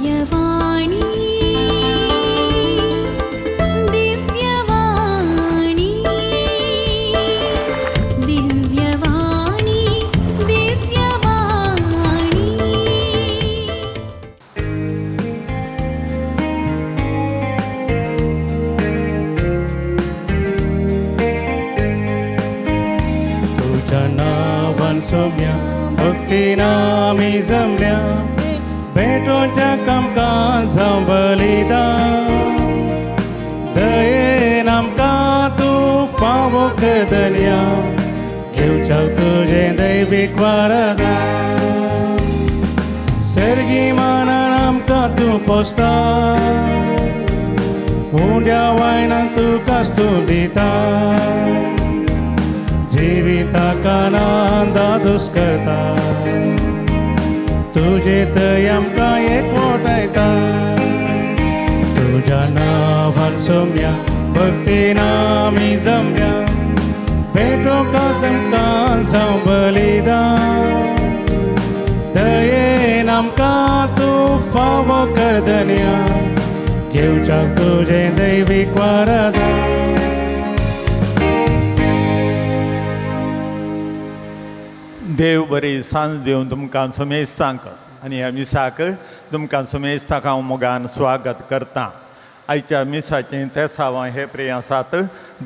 दिव्यवाणी दिव्यवाणी दिव्यवाणी दिव्यवाणी। तुझ्या नावान सोम्या भक्तीन आमी जमल्या भेटोच्या कामकां जावं बलिदान दयेन आमकां तूं फावो कर घेवच्याक तुजें दैवीक वरदान सर्गी मानान आमकां तूं पोसता उंड्या वायनान तुका स्तूत दिता जिविताक आनंद करता तुजे थंय आमकां एकवटायता तुज्या नांवान सोम्या भक्तीन आमी जमया भेटोवंक आमकां जावं बलिदान दयेन आमकां तूं फावो कर धनया घेवच्याक तुजें दैवीक वरदान। देव बरी सांज दिवन तुमकां सुमेस्तांक आनी ह्या मिसाक तुमकां सुमेस्ताक हांव मोगान स्वागत करता। आयच्या मिसाचें तेसांव हे प्रिय आसात।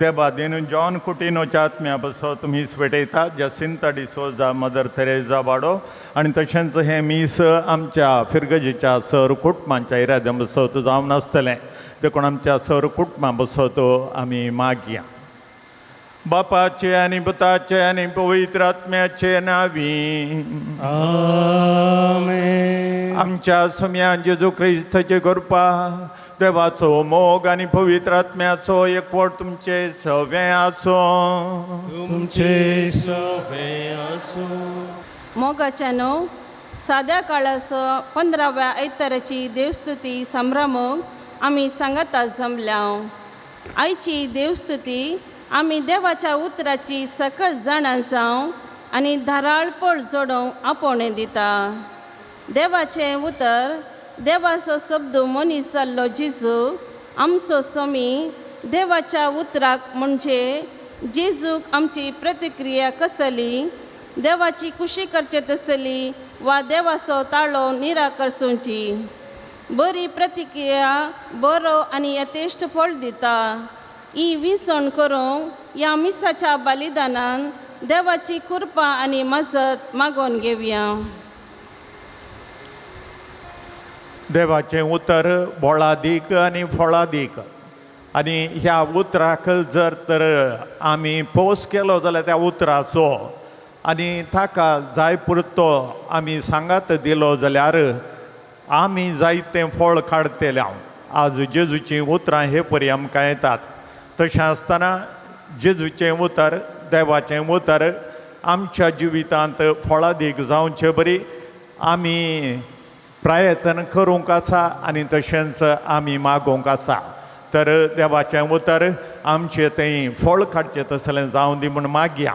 देबादीन जॉन कुटिनोच्या आत्म्या बसो तुमी भेटयतात जसिंता डिसोजा मदर तेरेजा वाडो आनी तशेंच हें मीस आमच्या फिरगजेच्या सर कुटुंबांच्या इराद्या बसोत जावन आसतलें देखून आमच्या सर कुटुंबा बसोत आमी मागया। बापाचे आनी पुताचे आनी पवित्र आत्म्याचे नावी आमेन। आमच्या सोम्या जेजू क्रिस्ताचे कृपा देवाचो मोग आनी पवित्र आत्म्याचो एकवट तुमचे सवे आसूं। तुमचे सवे आसूं। मोगाच्यानो साद्या काळाचो 15व्या आयताराची देवस्तुती संभ्रमूंक आमी सांगाता जमल्या। आयची देवस्तुती आमी देवाच्या उतराची सकस जाणा जावं आनी धाराळपळ जोडोवंक आपोवणें दिता। देवाचें उतर देवाचो शब्द मनीस जाल्लो जेजू आमचो स्वामी देवाच्या उतराक म्हणजे जेजूक आमची प्रतिक्रिया कसली देवाची खुशी करचे तसली वा देवाचो ताळो निराकरसुची बरी प्रतिक्रिया बरो आनी यथेश्ट फळ दिता। ही विसवण करूंक ह्या मिसाच्या बलिदानान देवाची कृपा आनी मजत मागोवन घेवया। देवाचें उतर बोळादीक आनी फळादीक आनी ह्या उतराक जर तर आमी पोस केलो जाल्यार त्या उतराचो आनी ताका जाय पुरतो आमी सांगात दिलो जाल्यार आमी जायतें फळ काडटले। आज जेजूचीं उतरां हे परी आमकां येतात। तशें आसतना जेजूचें उतर देवाचें उतर आमच्या जिवितांत फळादीक जावचे बरी आमी प्रयत्न करूंक आसा आनी तशेंच आमी मागोवंक आसा। तर देवाचें उतर आमचें थंय फळ काडचें तसलें जावं दी म्हूण मागया।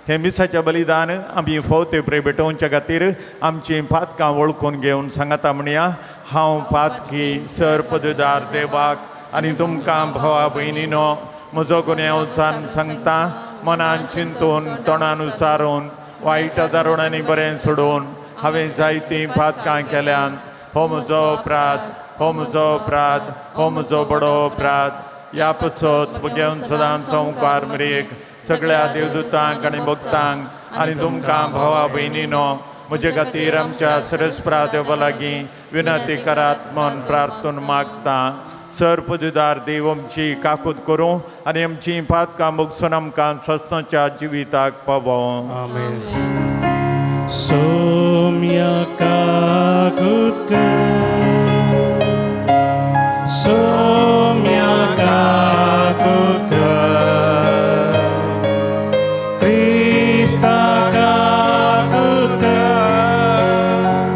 हें मिसाचें बलिदान आमी फोवते प्रे भेटोवचे खातीर आमचीं पातकां वळखून घेवन सांगता म्हणया। हांव पातकी सर पदुदार देवाक आनी तुमकां भावा भयणीनो म्हजो गुन्यांव सांगता मनान चिंतून तोंडान उचारून वायट दारुण आनी बरें सोडून हांवें जायतीं पातकां केल्यान। हो म्हजो अपराध, हो म्हजो अपराध, हो म्हजो बडो अपराध। ह्या पसत घेवन सदां संवकार मरेक सगळ्या देवदूतांक आनी भक्तांक आनी तुमकां भावा भयणीनो म्हजे खातीर आमच्या सरस्परा देवा लागीं विनंती करात म्हूण प्रार्थून मागता। सर पदुदार देव आमची काकूत करूं आनी आमची पातकां भोगसून आमकां सस्नाच्या जिविताक पावोवं। आमेन। सोम्या काकूत कर, सोम्या काकूत कर, क्रिस्ता काकूत कर,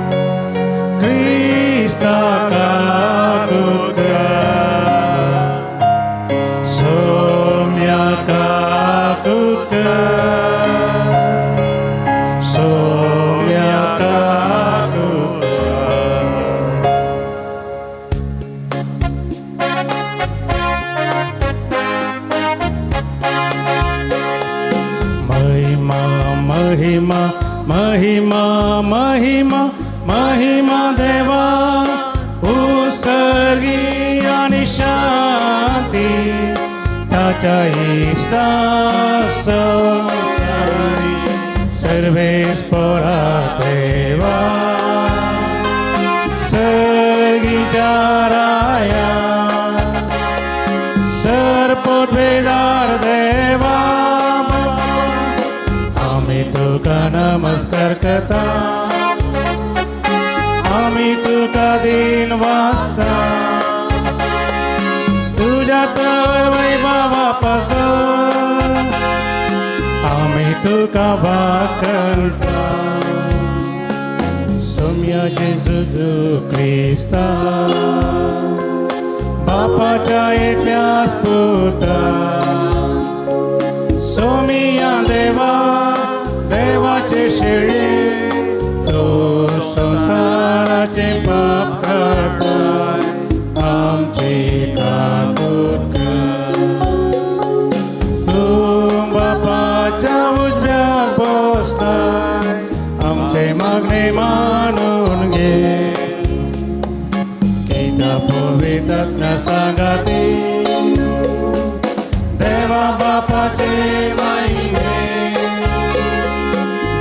क्रिस्ता काकूत कर, सोम्या काकूत कर, सोम्या काकूत कर। महिमा महिमा महिमा देवा उसर्गी आनी शांती ताच्या इश्टा संवसारी सर्वेस्परा देवा सर्गीच्या राया सर्पोद्वेदार देवा आमी तुका नमस्कार करता आमी तुका दिन वाचता तुज्या तर वैभवा पासून आमी तुका वाकणता सोम्या जेजू क्रिस्ता बापाच्या एकल्याच पुता सोमिया देवा देवाचे शेळे तो संसाराचे पाप काडता आमची काकूत कर तूं बापाच्या उजव्याक बसताय आमचे मागणे मानून घे कित्या पवित्र सांगाती देवा बापाचे महिमे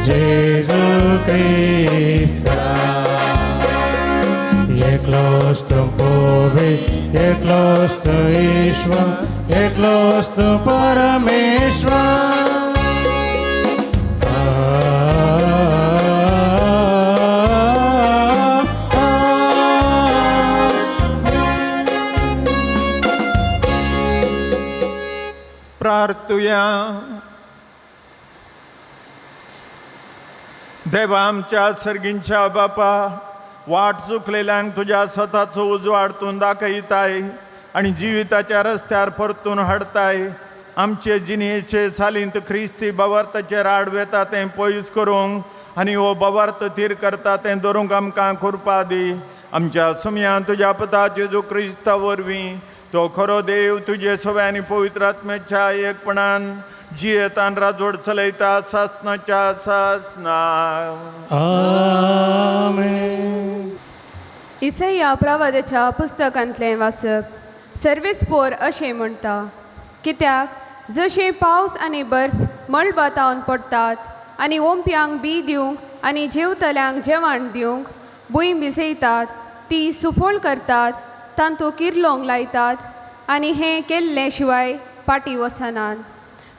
जेजू क्रिस्ता एकलोच तूं पवित्र एकलोच तूं ईश्वर एकलोच तूं परमेश्वर. प्रार्थुया. देवा आमच्या सर्गींच्या बापा, वाट चुकलेल्यांक तुज्या स्वताचो उजवाड तूं दाखयताय आनी जिविताच्या रस्त्यार परतून हाडताय. आमचे जिणेचे चालींत क्रिस्ती बवार्थाचेर आड वेता तें पयस करूंक आनी हो बवार्थ थीर करता तें धरूंक आमकां कृपा दी. आमच्या सुमयान तुज्या पुता जेजू क्रिस्ता वरवीं तो खरो देव तुजे सवय आनी पवित्र आत्म्याच्या एकपणान जियेतान राजवट चलयता सासनाच्या सासना. आमेन. इसया प्रवादाच्या पुस्तकांतलें वाचप. सर्वेस्पोर अशें म्हणटा, कित्याक जशें पावस आनी बर्फ मळबातावन पडटात आनी ओंपयांक बी दिवंक आनी जेवतल्यांक जेवण दिवंक भूंय भिजयतात, ती सुफळ करतात, तांतू किर्लोंक लायतात आनी हें केल्लें शिवाय पाटी वचनात,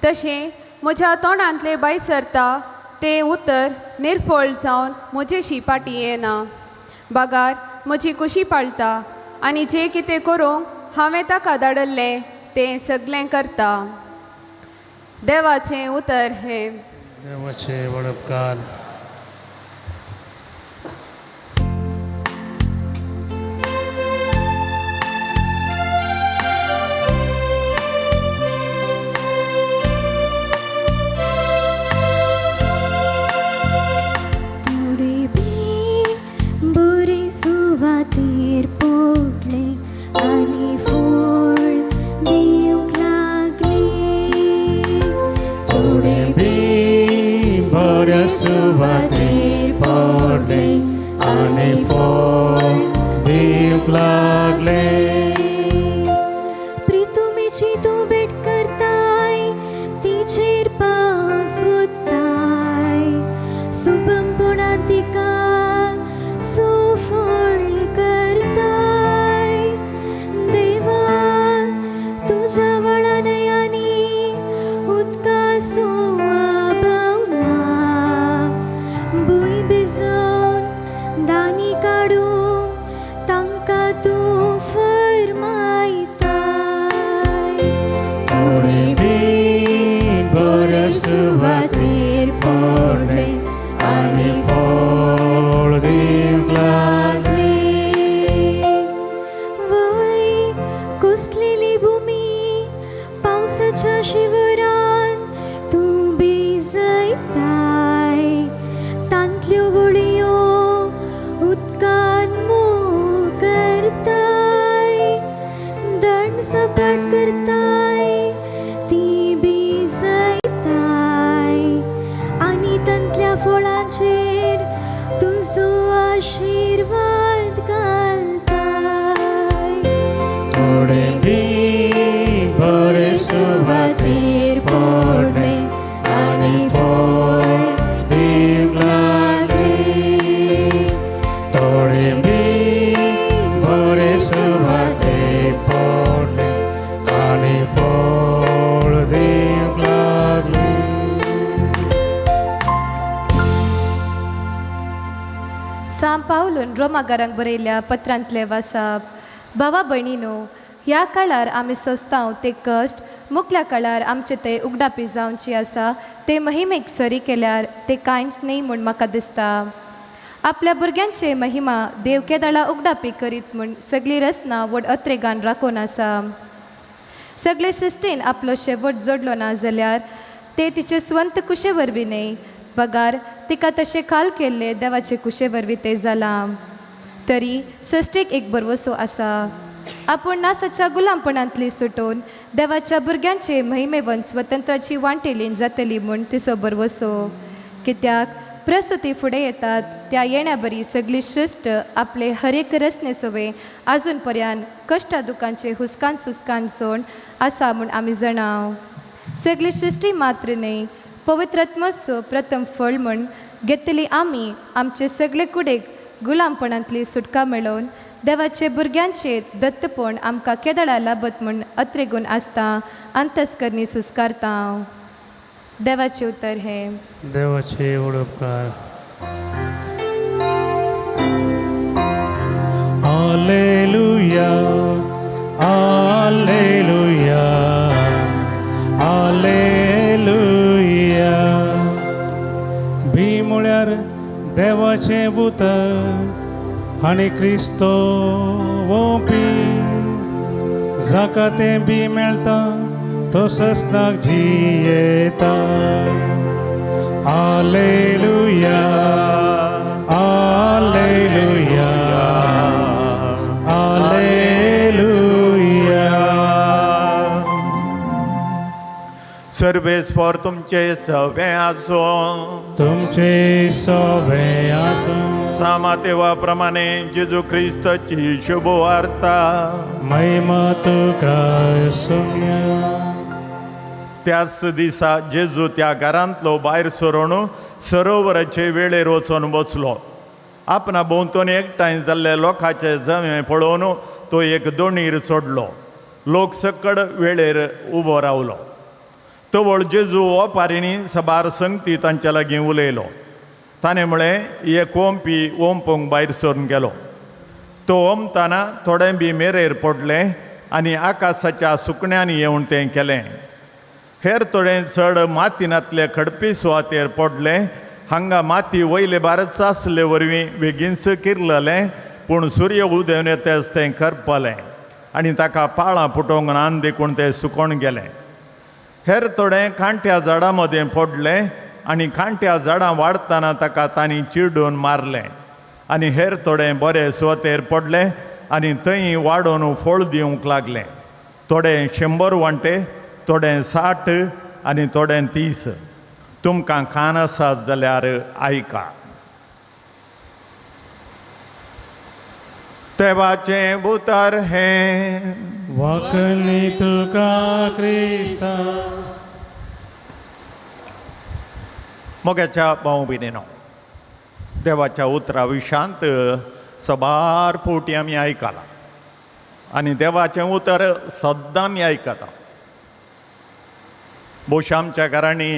तशें म्हज्या तोंडांतलें भायर सरता तें उतर निर्फळ जावन म्हजेशी पाटी येना, बागार म्हजी कुशी पाळटा आनी जें कितें करूंक हांवें ताका धाडल्लें तें सगळें करता. देवाचें उतर हें. देवाचे वडपकार. थोडे बी बरे सुवातेर पडले आनी फळ दिवंक लागले. थोडे बी बऱ्या सुवातेर पडले आनी फळ दिवंक लागले. प्रितुमेची तूं भेट करताय तिचेर पावस वताय, सुबमपणान तिका सुफळ करताय. देवा तुज्या वळानयांनी उदकाचो आबावना, भूंय भिजोवन दानी काडूंक तांकां तूं फर्मायताय. थोडे बी बऱ्या सुवातेर पडले आनी फळ दिवंक लागले. वय कुसलेली भुमी पावसाच्या शिवरान तूं भिजयताय, तांतल्यो गुळयो उदकान मोव करताय, दंड सपाट करताय ती भिजयताय आनी तांतल्या फळांचेर पावलून रोमागारांक बरयल्या पत्रांतले वासाप. भावा भयणीनो, ह्या काळार आमी सोंसतांव ते कश्ट मुखल्या काळार आमचे ते उगडापी जावची आसा ते महिमेक सरी केल्यार ते कांयच न्ही म्हूण म्हाका दिसता. आपल्या भुरग्यांचे महिमा देव केदाळा उगडापी करीत म्हूण सगळी रचना व्हड अत्रेगान राखून आसा. सगळे सृश्टीन आपलो शेवट जोडलो ना जाल्यार ते तिचे स्वंत कुशे वरवीं न्हय, बगार तिका तशें खाल केल्ले देवाचे कुशे वरवीं तें जालां. तरी सृश्टीक एक भरवसो आसा, आपूण नासाच्या गुलामपणांतली सुटोवन देवाच्या भुरग्यांचे महिमेवन स्वतंत्राची वांटेलीन जातली म्हूण तिचो भरवसो. कित्याक प्रस्तुती फुडें येतात त्या येण्या बरी सगळी सृश्ट आपले हर एक रचने सवे आजून पर्यान कश्टा दुकांचे हुस्कान सुस्कान सोण आसा म्हूण आमी जाणाव. सगळी सृश्टी मात्र न्हय, पवित्रात्मचो प्रथम फळ म्हूण घेतली आमी आमचे सगळे कुडेक गुलामपणांतली सुटका मेळोवन देवाचे भुरग्यांचे दत्तपण आमकां केदळा लाबत म्हूण अत्रेगून आसता अंतस्करणी सुस्कारता. देवाचें उतर हें. देवाचे उपकार. Hallelujah, hallelujah, hallelujah. बी म्हळ्यार देवाचें उतर आनी क्रिस्तो वोपी जाका तें बी मेळटा तो सस्ताक जियेता. Hallelujah, hallelujah, hallelujah. सर्वेस्पर तुमचे सवे आसूं, तुमचे सवे आसूं. सामातेवा प्रमाणे जेजू क्रिस्ताची शुभ वार्ता. महिमा तुका सोम्या. त्याच दिसा जेजू त्या घरांतलो भायर सरून सरोवराचे वेळेर वचून बसलो. आपणा भोंवतणी एकठांय जाल्ले लोकांचे जमे पळोवन तो एक दोणीर चडलो. लोक सकड वेळेर उबो रावलो. तवळ जेजू ओपारिणी सबार संगती तांच्या लागीं उलयलो. ताणें म्हळें, एक ओंपी ओंपूंक भायर सरून गेलो. तो ओंपतना थोडें बी मेरेर पडलें आनी आकाशाच्या सुकण्यांनी येवन तें केलें. हेर थोडें चड मातीनातले खडपी सुवातेर पडलें. हांगा माती वयले भारत सासले वरवीं बेगीनच किरलें, पूण सूर्य उदेवन येताच तें करपलें आनी ताका पाळां पुटोवंक ना देखून तें सुकोन गेलें. हेर थोडें कांट्या झाडां मदें पडलें आनी कांट्या झाडां वाडटना ताका तांणी चिडून मारलें. आनी हेर थोडें बरे सुवातेर पडलें आनी थंय वाडोवन फळ दिवंक लागलें. थोडें 100 वांटे, थोडें 60 आनी थोडें 30. तुमकां कान आसात जाल्यार आयका. देवाचें उतर हें. वाकणी तुका क्रिस्ता. मोग्याच्या भाव भयणीनो, देवाच्या उतरा विशांत सबार फावटी आमी आयकलां आनी देवाचें उतर सद्दां आमी आयकता. भोवशा आमच्या घरांनी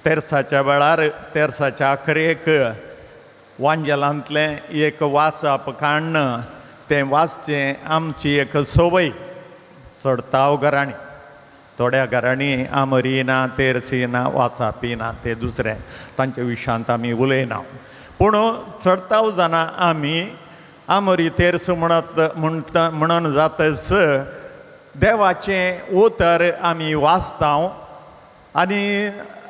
तेरसाच्या वेळार तेरसाच्या अखरेक वांजेलांतलें एक वाचप काडण तें वाचचें आमची एक संवय. चडताव घरांनी, थोड्या घरांनी आमरी ना, तेरसी ना, वाचापी ना, ते दुसरें तांच्या विशांत आमी उलयना. पूण चडताव जाणां आमी आमरी तेरस म्हणत म्हणटा म्हणून जातच देवाचें उतर आमी वाचता. आनी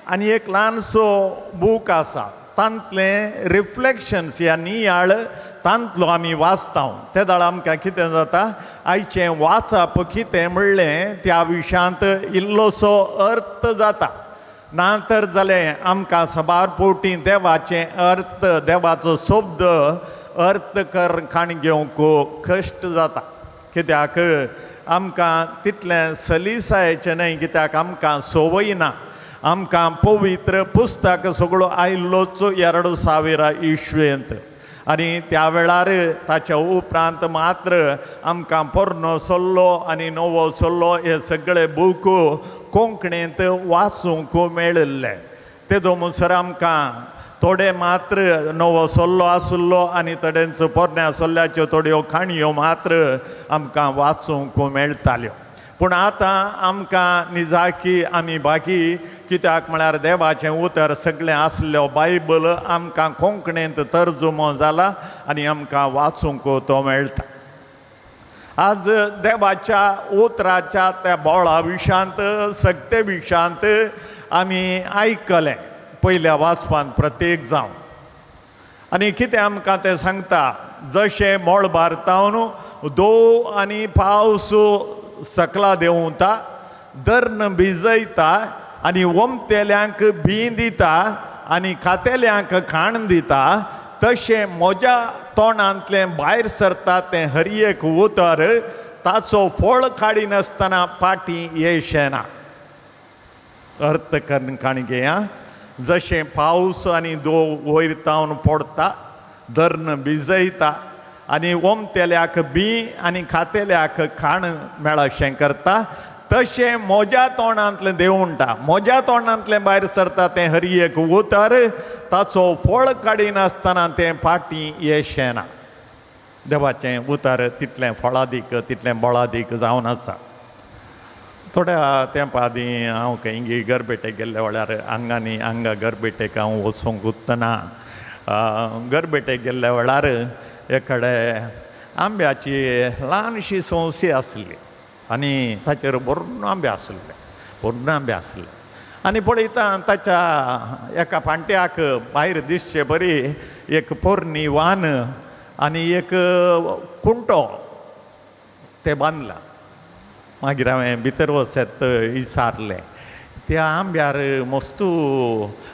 आनी एक ल्हानसो बूक आसा तांतलें रिफ्लेक्शन्स ह्या नियाळ तांतलो आमी वाचता. ते दाळ आमकां कितें जाता, आयचें वाचप कितें म्हणलें त्या विशयांत इल्लोसो अर्थ जाता. ना तर जालें आमकां सबार फावटी देवाचें अर्थ, देवाचो शब्द अर्थ कर काण घेवंक कश्ट जाता. कित्याक आमकां तितलें सलिसायेचें न्हय, कित्याक आमकां संवय ना. आमकां पवित्र पुस्तक सगळो आयिल्लोच 2000 इसवेंत आनी त्या वेळार ताच्या उपरांत मात्र आमकां पोरणो सल्लो आनी नवो सल्लो हे सगळे बूक कोंकणींत वाचूंक मेळिल्ले. ते म्हणसर आमकां थोडे मात्र नवो सल्लो आसलो आनी थोड्यांच पोरण्या सल्ल्याच्यो थोड्यो काणयो मात्र आमकां वाचूंक मेळटाल्यो. पूण आतां आमकां निजाकी आमी बाकी कित्याक म्हळ्यार देवाचें उतर सगळें आसल्यो बायबल आमकां कोंकणींत तर्जुमो जाला आनी आमकां वाचूंक तो मेळटा. आज देवाच्या उतराच्या त्या बोळा विशांत सक्ते विशांत आमी आयकलें पयल्या वाचपांत प्रत्येक जावन. आनी कितें आमकां तें सांगता, जशें मळबार तावन दो आनी पावस सकला देंवता, दर्न भिजयता आनी ओमतेल्यांक बीं दिता आनी खातेल्यांक खाण दिता, तशें म्हज्या तोंडांतलें भायर सरता तें हर एक उतर ताचो फळ काडिनासतना पाटी येशें ना. अर्थ करून काणी घेया, जशें पावस आनी दो वयर तावन पडटा, दर्न भिजयता आनी ओमतेल्याक बीं आनी खातेल्याक खाण मेळशें करता, तशें म्हज्या तोंडांतलें देव म्हणटा म्हज्या तोंडांतलें भायर सरता तें हर एक उतर ताचो फळ काडिनासतना तें फाटीं येशें ना. देवाचें उतर तितलें फळादीक तितलें बळादीक जावन आसा. थोड्या तेंपा आदीं हांव खंय गरबेटेक गेल्ले वेळार हांगा न्ही हांगा गरबेटेक हांव वचूंक उरतना गरबेटेक गेल्ल्या वेळार एक कडेन आंब्याची ल्हानशी संवसी आसली आनी ताचेर भरून आंबे आसले, भरून आंबे आसले. आनी पळयता ताच्या एका पांट्याक भायर दिसचे बरी एक पोरणी वान आनी एक कुंटो ते बांदला. मागीर हांवें भितर वचत विचारलें, त्या आंब्यार मस्तू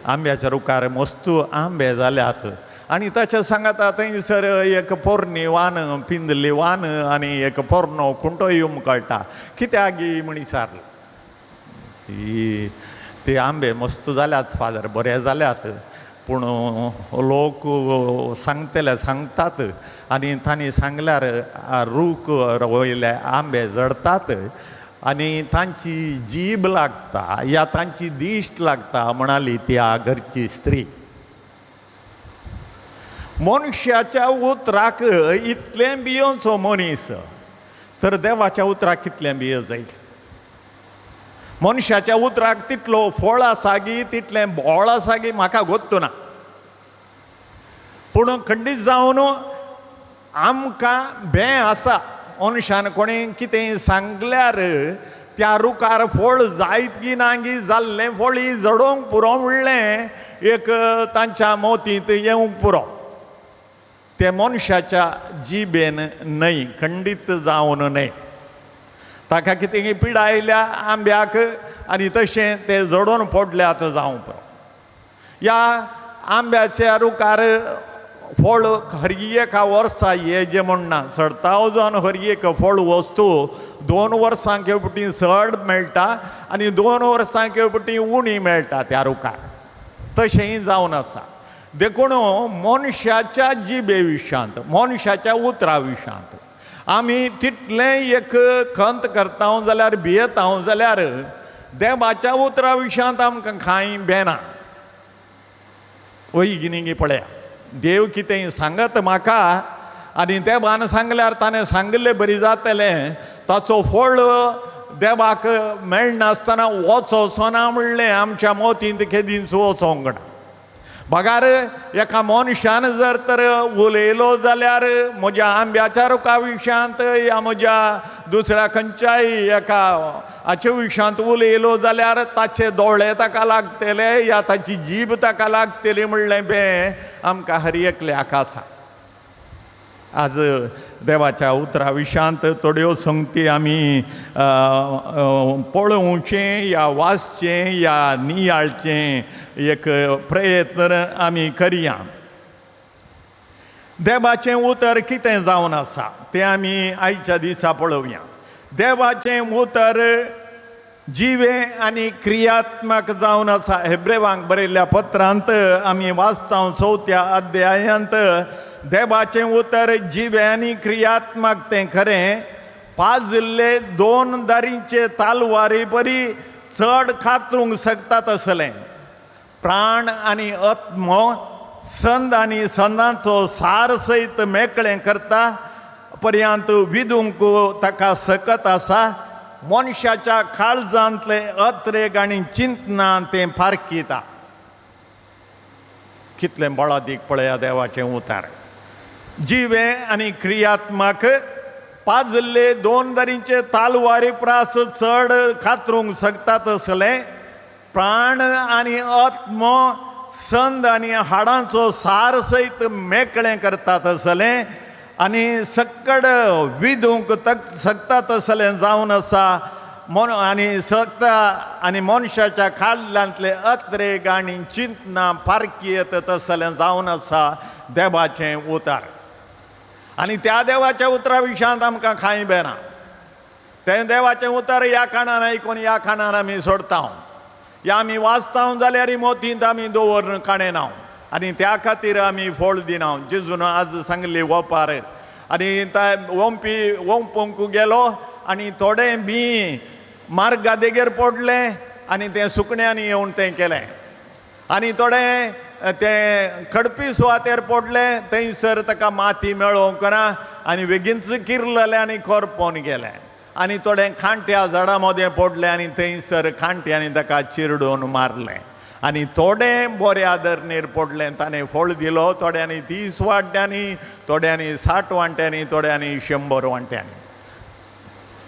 आंब्याच्या रुखार मस्तू आंबे जाल्यात आनी ताच्या सांगाता थंयसर एक पोरणी वान पिंजली वान आनी एक पोरणो खुंटो येवंक कळटा, कित्याक गी म्हण विचारलें. ती ते आंबे मस्त जाल्यात फादर, बरे जाल्यात, पूण लोक सांगतले सांगतात आनी तांणी सांगल्यार रूख वयले आंबे जडतात आनी तांची जीब लागता या तांची दिश्ट लागता म्हणाली त्या घरची स्त्री. मनशाच्या उतराक इतलें भियोवचो मनीस तर देवाच्या उतराक कितलें भियो जायत. मनशाच्या उतराक तितलो फळ आसा गी तितलें बोळ आसा गी म्हाका गोत्तू ना, पूण खंडीत जावन आमकां बें आसा. मनशान कोणें कितें सांगल्यार त्या रुखार फळ जायत गी ना गी जाल्लें फळी जडोवंक पुरो म्हणलें एक तांच्या मोतींत येवंक पुरो, ते मनशाच्या जिबेन न्हय, खंडीत जावन न्हय. ताका कितें पिडा आयल्या आंब्याक आनी तशें ते जडोवन पडल्यात जावंक पुरो. ह्या आंब्याच्या रुखार फळ हर एका वर्सा ये जें म्हणना, चडताव जावन हर एक फळ वस्तू 2 वर्सां खेपटी चड मेळटा आनी 2 वर्सां खेपटी उणी मेळटा त्या रुखार, तशेंय जावन आसा. देखून मनशाच्या जिबे विशांत मनशाच्या उतरा विशांत आमी तितलें एक खंत करता जाल्यार भियेता जाल्यार देवाच्या उतरा विशांत आमकां कांय बेना. वय गिनी पळया, देव कितें सांगत म्हाका आनी देवान सांगल्यार ताणें सांगिल्लें बरी जातलें, ताचो फळ देवाक मेळनासतना वचोसो म्हणलें आमच्या मोतींत केदींच वचोंक ना. बगार एका मनशान जर तर उलयलो जाल्यार म्हज्या आंब्याच्या रुखा विशांत या म्हज्या दुसऱ्या खंयच्याय एका हाचे विशांत उलयलो जाल्यार ताचे दोळे ताका लागतले या ताची जीब ताका लागतली म्हणलें बें आमकां हर एकल्याक आसा. आज देवाच्या उतरा विशांत थोड्यो संगती आमी पळोवचें या वाचचें या नियाळचें एक प्रयत्न आमी करया. देवाचें उतर कितें जावन आसा तें आमी आयच्या दिसा पळोवया. देवाचें उतर जिवें आनी क्रियात्मक जावन आसा. हेब्रेवांक बरयल्ल्या पत्रांत आमी वाचता 4 अध्यायांत देवाचें उतर जिवें आनी क्रियात्मक तें खरें, पाजिल्ले 2 दारींचे तालवारी बरी चड कातरूंक शकतात असलें प्राण आनी आत्मो संद आनी संदांचो सार सयत मेकळें करता पर्यंत विदूंक ताका सकत आसा. मनशाच्या काळजांतले अत्रेग आनी चिंतना तें फारकिता. कितलें बळादीक पळया देवाचें उतार. जिवें आनी क्रियात्मक पाजल्ले दोन दरींचे तालवारी प्रास चड कातरूंक शकता तसलें प्राण आनी आत्मो संद आनी हाडांचो सार सयत मेकळें करता तसलें आनी सक्कड विदूंक शकता तसलें जावन आसा. मन आनी सकता आनी मनशाच्या काडल्यांतले अत्रेग आनी चिंतना पारखी येत तसलें जावन आसा देवाचें उतार. आनी त्या देवाच्या उतरा विशयांत आमकां कांय बेना. तें देवाचें उतर ह्या काणान आयकून ह्या काणान आमी सोडता, ह्या आमी वाचता जाल्यार मोतींत आमी दवरून काणेना आनी त्या खातीर आमी फळ दिना. जेजून आज सांगली वपार आनी वोंपी वोंपूंक गेलो आनी थोडे बी मार्गा देगेर पडलें आनी तें सुकण्यांनी येवन तें केलें आनी थोडे तें खडपी सुवातेर पडलें थंयसर ताका माती मेळोवंक ना आनी बेगीनच किरलें आनी कोरपोन गेलें आनी थोडे कांट्या झाडां मदें पडलें आनी थंयसर कांट्यांनी ताका चिरडून मारलें आनी थोडे बऱ्या धरणीर पडलें ताणें फळ दिलो. थोड्यांनी 30 वांट्यांनी, थोड्यांनी 60 वांट्यांनी, थोड्यांनी 100 वांट्यांनी.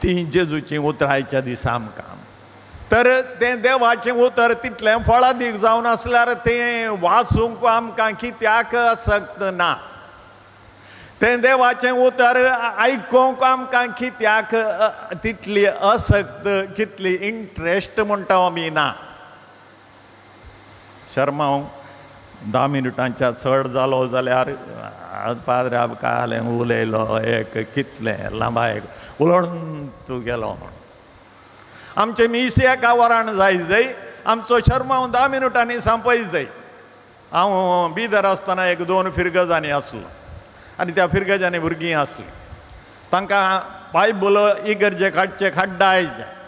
ती जेजूची उतरां आयच्या दिसा आमकां. तर तें देवाचें उतर तितलें फळादीक जावन आसल्यार तें वाचूंक आमकां कित्याक आसक्त ना. तें देवाचें उतर आयकूंक आमकां कित्याक तितली असक्त, कितली इंट्रस्ट म्हणटा आमी ना. शर्मांव 10 मिनटांच्या चड जालो जाल्यार पाद्रा कालें उलयलो एक कितलें लांबाय उलोवन तूं गेलो म्हण. आमचें मीस एका वरान जाय जाय, आमचो शर्मांव 10 मिनटांनी सांपय जाय. हांव बिदर आसतना एक 2 फिरगजांनी आसलो आनी त्या फिरगजांनी भुरगीं आसलीं. तांकां बायबल इगर्जे काडचे खाड्डायचे.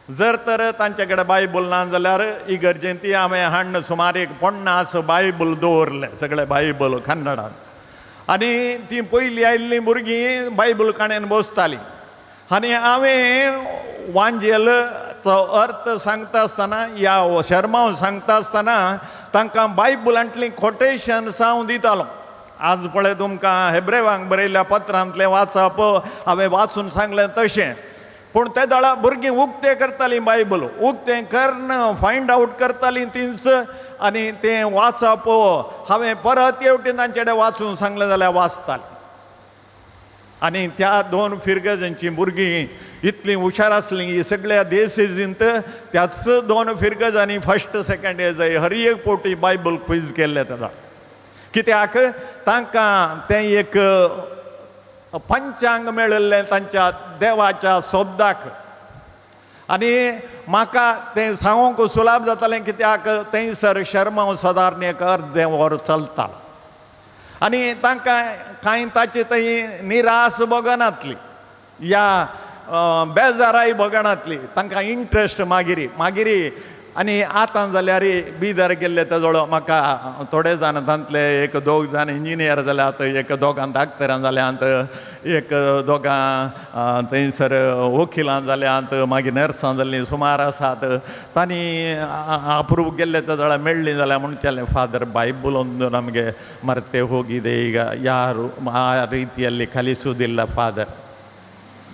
जर तर तांचे कडेन बायबल ना जाल्यार इगर्जेन ती हांवें हाडून सुमार एक 50 बायबल दवरले, सगळे बायबल कन्नडान. आनी ती पयलीं आयिल्लीं भुरगीं बायबल काणयेन बसतालीं आनी हांवें वांजेलचो अर्थ सांगता आसतना या शर्मांव सांगता आसतना तांकां बायबलांतलीं कोटेशन्स हांव दितालो. आज पळय तुमकां हेब्रेवांक बरयल्ल्या पत्रांतलें वाचप हांवें वाचून सांगलें तशें. पूण ते दळा भुरगीं उक्तें करतालीं बायबल, उक्तें करून फायंड आवट करतालीं तींच आनी तें वाचप हांवें परत येवटेन तांचे कडेन वाचून सांगलें जाल्यार वाचतालीं. आनी त्या 2 फिरगजांचीं भुरगीं इतलीं हुशार आसलीं ही सगळ्या देसेजींत त्याच 2 फिरगजांनी फर्स्ट सेकंड जाय हर एक पोटी बायबल क्विज केल्लें ताका. कित्याक तांकां तें एक पंचांग मेळिल्लें तांच्या देवाच्या शब्दाक आनी म्हाका तें सांगूंक सुलाभ जातालें कित्याक थंयसर शर्मांव सदारण एक अर्दें वर चलता आनी तांकां कांय ताचे थंय निरास भोगनातली या बेजाराय भोगनातली. तांकां इंट्रस्ट मागीर मागीर आनी आतां जाल्यार बिदर गेल्ले तेजो म्हाका थोडे जाण तांतले एक 2 जाण इंजिनियर जाल्यात, एक 2 डाक्टरां जाल्यात, एक 2 थंयसर वकिलां जाल्यात, मागीर नर्सां जाल्लीं सुमार आसात. तांणी अप्रूव गेल्ले तेजो मेळ्ळीं जाल्यार म्हणचेलें फादर बायबल ಒಂದು ನಮಗೆ ಮರೆತೆ ಹೋಗಿದೆ, ಈಗ ಯಾರು ಆ ರೀತಿಯಲ್ಲಿ ಕಲಿಸುವುದಿಲ್ಲ फादर.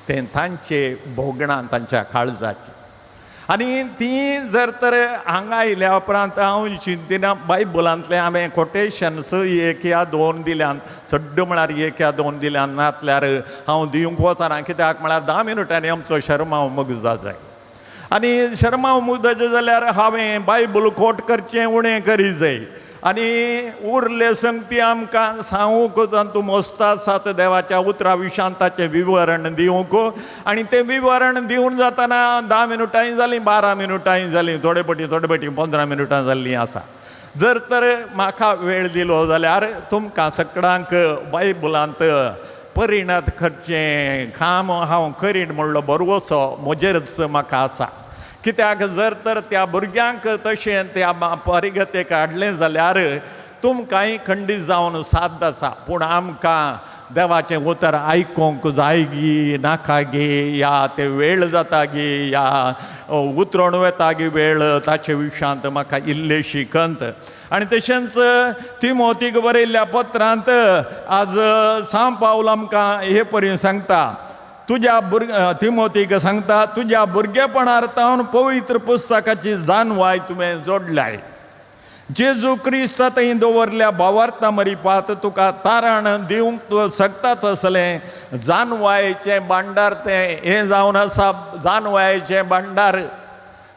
तें तांचे भोगणां तांच्या काळजाचें. आनी ती जर तर हांगा आयल्या उपरांत हांव चिंतिना बायबलांतलें हांवें कोटेशन्स 1 या 2 दिल्यान, चड म्हळ्यार 1 या 2 दिल्यान, नातल्यार हांव दिवंक वचना कित्याक म्हळ्यार 10 मिनटांनी आमचो शर्मांव मुगजा जाय. आनी शर्मांव मुगजाचें जाल्यार हांवें बायबल कोट करचें उणें करी जाय आनी उरले संगती आमकां सांगूंक तातूंत मस्त आसात देवाच्या उतरा विशांत ताचें विवरण दिवंक. आनी तें विवरण दिवन जातना 10 मिनटांय जालीं, 12 मिनटांय जालीं, थोडे पटी थोडे पटी 15 मिनटां जाल्लीं आसा. जर तर म्हाका वेळ दिलो जाल्यार तुमकां सगळ्यांक बायबलांत परिणत करचें काम हांव करीन म्हणलो भरवसो म्हजेरच म्हाका आसा. कित्याक जर तर त्या भुरग्यांक तशें त्या परिगतेक हाडलें जाल्यार तुमकांय खंडीत जावन साद आसा. पूण आमकां देवाचें उतर आयकूंक जाय गी नाका गी, या ते वेळ जाता गी, या उतरोण वता गी वेळ, ताचे विशयांत म्हाका इल्लेशी खंत. आनी तशेंच तिमोतीक बरयल्ल्या पत्रांत आज सांव पावल आमकां हे परी सांगता, तुज्या तिमोतीक सांगता, तुज्या भुरगेपणार तावन पवित्र पुस्तकाची जाणवाय तुवें जोडल्याय. जेजू क्रिस्त थंय दवरल्या भावार्था मरिपात तुका तारण दिवंक तूं शकता तसलें जानवायेचें भांडार तें हें जावन आसा. जानवायेचें भांडार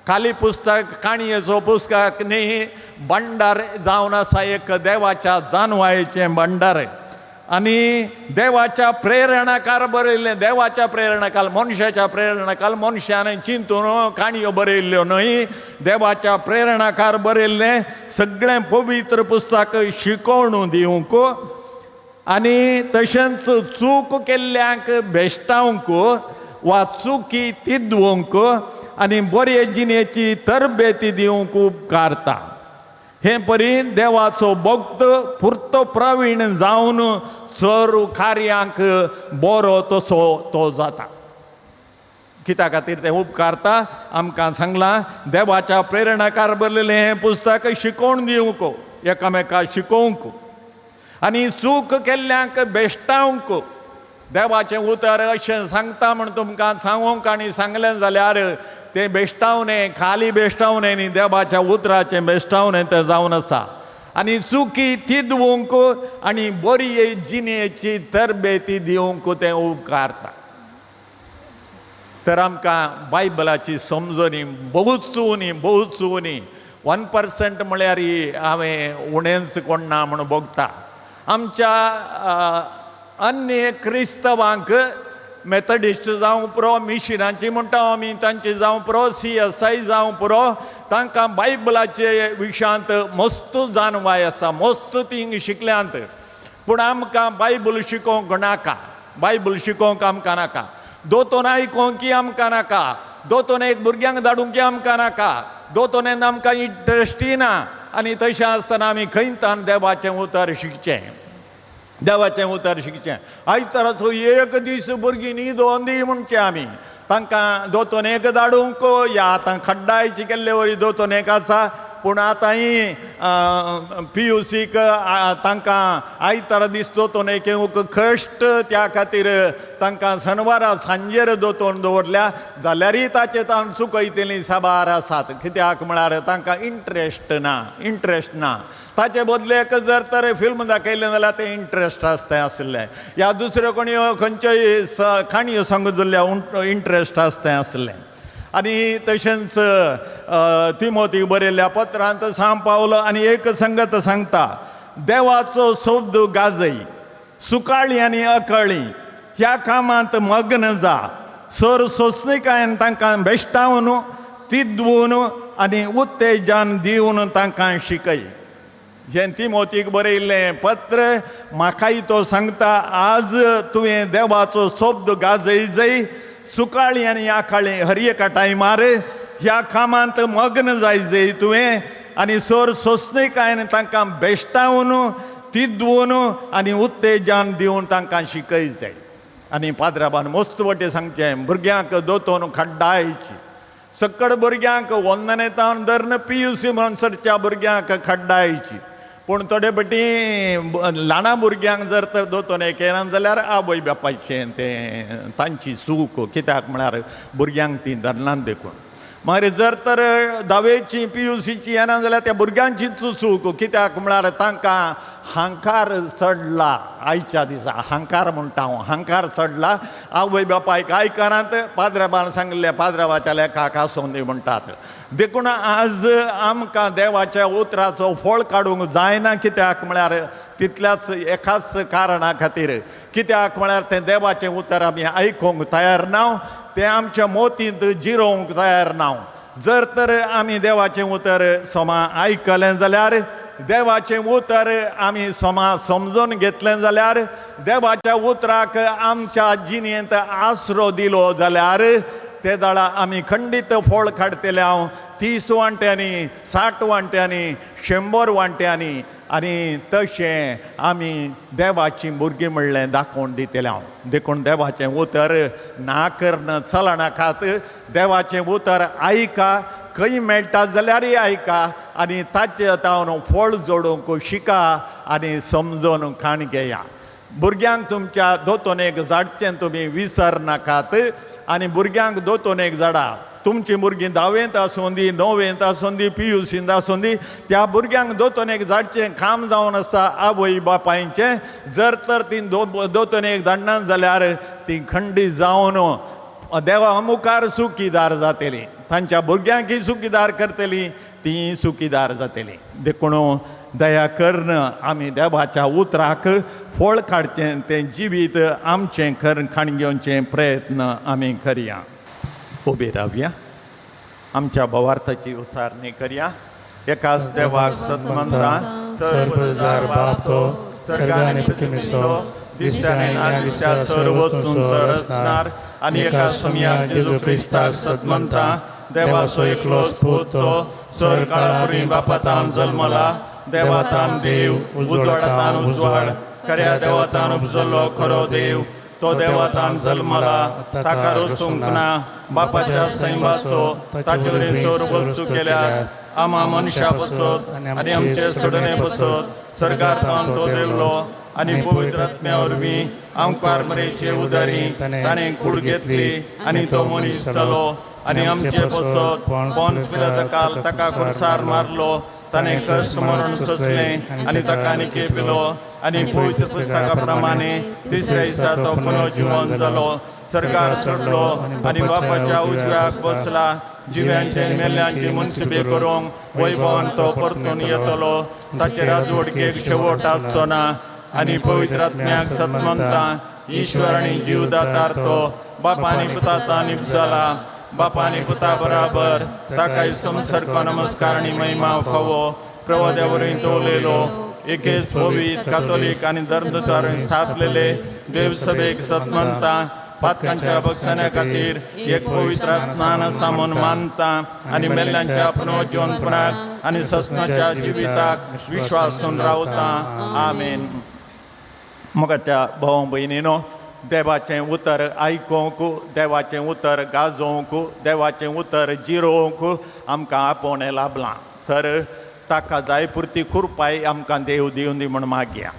खाली पुस्तक काणयेचो पुस्तक न्ही, भांडार जावन आसा एक देवाच्या जानवायेचें भांडार. आनी देवाच्या प्रेरणाकार बरयल्लें, देवाच्या प्रेरणाकाल, मनशाच्या प्रेरणाकाल, मनशान चिंतून काणयो बरयल्ल्यो न्हय, देवाच्या प्रेरणाकार बरयल्लें सगळें पवित्र पुस्तक शिकोवणू दिवंक आनी तशेंच चूक केल्ल्यांक भेश्टावंक वा चुकी तिदवंक आनी बरे जिणेची तरबेती दिवंक उपकारता. हे परी देवाचो भक्त पुर्तो प्रवीण जावन सर्व कार्यांक बरो तसो तो जाता. कित्या खातीर तें उपकारता आमकां सांगलां, देवाच्या प्रेरणाकार बरयलें हें पुस्तक शिकोवन दिवंक, एकामेका शिकोवंक आनी चूक केल्ल्यांक बेश्टावंक. देवाचें उतर अशें सांगता म्हूण तुमकां सांगूंक आनी सांगलें जाल्यार तें बेश्टावणें, खाली बेश्टावणें न्ही, देवाच्या उतराचें बेश्टावणें तें जावन आसा. आनी चुकी तिदवंक आनी बरी जिणेची तरबेती दिवंक तें उपकारता. तर आमकां बायबलाची समजणी बहुत उणी, बहुत उणी. 1% म्हळ्यार हांवें उणेंच कोण ना म्हूण भोगता. आमच्या अन्य क्रिस्तवांक मेथडिस्ट जावं पुरो, मिशनांची म्हणटा आमी तांची जावं पुरो, CSI जावं पुरो, तांकां बायबलाचे विशयांत मस्त जाणवाय आसा, मस्त तीं शिकल्यांत. पूण आमकां बायबल शिकोवंक नाका, बायबल शिकोवंक आमकां नाका, दोतोन आयकोंक की आमकां नाका, दोतोन एक भुरग्यांक धाडूंक की आमकां नाका, दोतोनेन आमकां इंट्रस्टी ना. आनी तशें आसतना आमी खंयतान देवाचें उतर शिकचें, देवाचें उतर शिकचें. आयताराचो एक दीस भुरगीं न्हिदोन दी म्हणचें आमी, तांकां दोतोनेक धाडूंक या आतां खड्डायची केल्ले वरी दोतोनेक आसा. पूण आतां ही PUCक तांकां आयतारा दीस दोतोनेक येवंक कश्ट, त्या खातीर तांकां शनवारा सांजेर दोतोन दवरल्या जाल्यारय ताचे तावन चुकयतलीं साबार आसात. कित्याक म्हळ्यार तांकां इंट्रस्ट ना, इंट्रस्ट ना. ताचे बदलेक जर तर फिल्म दाखयलें जाल्यार तें इंट्रस्ट आसता आसलें, या दुसऱ्यो कोणी खंयच्योय काणयो सांगूंक जाल्यार इंट्रस्ट आसता आसलें. आनी तशेंच तिमोतीक बरयल्ल्या पत्रांत सांव पावलो आनी एक संगत सांगता, देवाचो शब्द गाजय, सुकाळी आनी अकळी ह्या कामांत मग्न जा, सर सोंसणिकायेन तांकां बेश्टावन तिदवून आनी उत्तेजन दिवन तांकां शिकय. जें तिमोतीक बरयल्लें पत्र म्हाकाय तो सांगता, आज तुवें देवाचो शब्द गाजय जय, सुकाळी आनी आकाळी हर एका टायमार ह्या कामांत मग्न जाय जय तुवें आनी सर सोंसणिकायेन तांकां बेश्टावन तिदवून आनी उत्तेजन दिवन तांकां शिकय जाय. आनी पाद्राबान मस्त वटे सांगचें, भुरग्यांक दोतोन खड्डायची, सकड भुरग्यांक वंदनेतावन धरून PUC म्हणसरच्या भुरग्यांक खड्डायची. पूण थोडे पटी ल्हाना भुरग्यांक जर तर दोतोन येना जाल्यार आवय बापायचें तें तांची चूक, कित्याक म्हळ्यार भुरग्यांक ती धरनात देखून. मागीर जर तर धावेची PUCची येना जाल्यार त्या भुरग्यांचीच चूक, कित्याक म्हळ्यार तांकां हांकार चडला. आयच्या दिसा हांकार म्हणटा हांव, हांकार चडला. आवय बापायक आयकनात, पाद्राबान सांगिल्लें पाद्राबाच्या लेखाक आसूं दी म्हणटात. देखून आज आमकां देवाच्या उतराचो फळ काडूंक जायना, कित्याक म्हळ्यार तितल्याच एकाच कारणा खातीर, कित्याक म्हळ्यार तें देवाचें उतर आमी आयकूंक तयार ना, तें आमच्या मोतींत जिरोवंक तयार ना. जर तर आमी देवाचें उतर सोमा आयकलें जाल्यार, देवाचें उतर आमी सोमा समजून घेतलें जाल्यार, देवाच्या उतराक आमच्या जिणेंत आसरो दिलो जाल्यार ते दाळा आमी खंडीत फळ काडटले. हांव 30 वांट्यांनी, 60 वांट्यांनी, 100 वांट्यांनी. आनी तशें आमी देवाचीं भुरगीं म्हणलें दाखोवन दितलें हांव. देखून देवाचें उतर ना करन चलनाकात, देवाचें उतर आयका, खंय मेळटा जाल्यारय आयका आनी ताचे तावन फळ जोडूंक शिका आनी समजून खाण घेया. भुरग्यांक तुमच्या दोतोनेक झाडचें तुमी विसरनाकात आनी भुरग्यांक दोतोनेक झाडां. तुमचीं भुरगीं धावेंत आसूं दी, णवेंत आसूं दी, पी यू सींत आसूं दी, त्या भुरग्यांक दोतोनेक झाडचें काम जावन आसा आवय बापायचें. जर तर तीं दोतोनेक धाडना जाल्यार तीं खंडीत जावन देवा मुखार सुखीदार जातलीं, तांच्या भुरग्यांकय सुखीदार करतलीं, तीं सुखीदार जातलीं. देखून दया करून आमी देवाच्या उतराक फळ काडचें, तें जिवीत आमचें कर खाण घेवचें प्रयत्न आमी करया. उबी रावया, आमच्या भवार्थाची उचारणी करया. एकाच देवाक सतमंता, सर्वदार बाप तो, सर्ग आनी पृथ्वीचो, दिसत्या आनी ना दिसत्या सर्व वस्तूंचो रचणार आनी एका सोमयाक जेजू क्रिस्ताक सतमंता, देवाचो एकलोच पूत तो, सर काळापुरी बापातान जल्मला, देवातान देव, उजवाडातान उजवाड, खऱ्या देवातान उपजलो खरो देव, तो देवातान जल्मला, ताका रचूंक ना, बापाच्या सैमाचो ताचे वरवीं सर्व वस्तू केल्यात, आमा मनशा पसत आनी आमचे सोडणे पसत सरकार तावन तो देवलो आनी पवित्र आत्म्या वरवीं आमकार मरेचे उदारी ताणें कूड घेतली आनी तो मनीस जालो आनी आमचे पसत पोन्स पिलाता ताका खुर्सार मारलो, ताणें कश्ट मरण सोंसलें आनी ताका निकेपिलो आनी पवित्र पुस्तका प्रमाणे तिसऱ्या दिसा तो पुनर्जिवन जालो, सरकार सोडलो आनी बापाच्या उजव्याक बसला, जिव्यांचे मेल्ल्यांची मुनसिबी करूंक वैभवान तो परतून येतलो, ताचे राजवटकेक शेवट आसचो ना आनी पवित्र आत्म्याक सतमंता ईश्वर आनी जीवदातार तो बापा आनी पुताचा निपजाला, बापा आनी पुता बराबर ताकाय संसर्ग नमस्कार आनी महिमा फावो. प्रवाद्या वरवीं तो उलयलो, एकेच पवित्र कातोलीक आनी धर्मदूतां स्थापलेले देवसभेक सतमंता, पातकांच्या बक्षण्या खातीर एक पवित्र स्नान सामून मानता आनी मेल्ल्यांच्या पुनर्जीवनपणाक आनी ससनाच्या जिविताक विश्वासून रावता. आमेन. मोगाच्या भाव भयणीनो, देवाचें उतर आयकूंक, देवाचें उतर गाजोवंक, देवाचें उतर जिरोवंक आमकां आपोवणें लाभलां, तर ताका जाय पुरती कृपाय आमकां देव दिवन दी म्हूण मागया.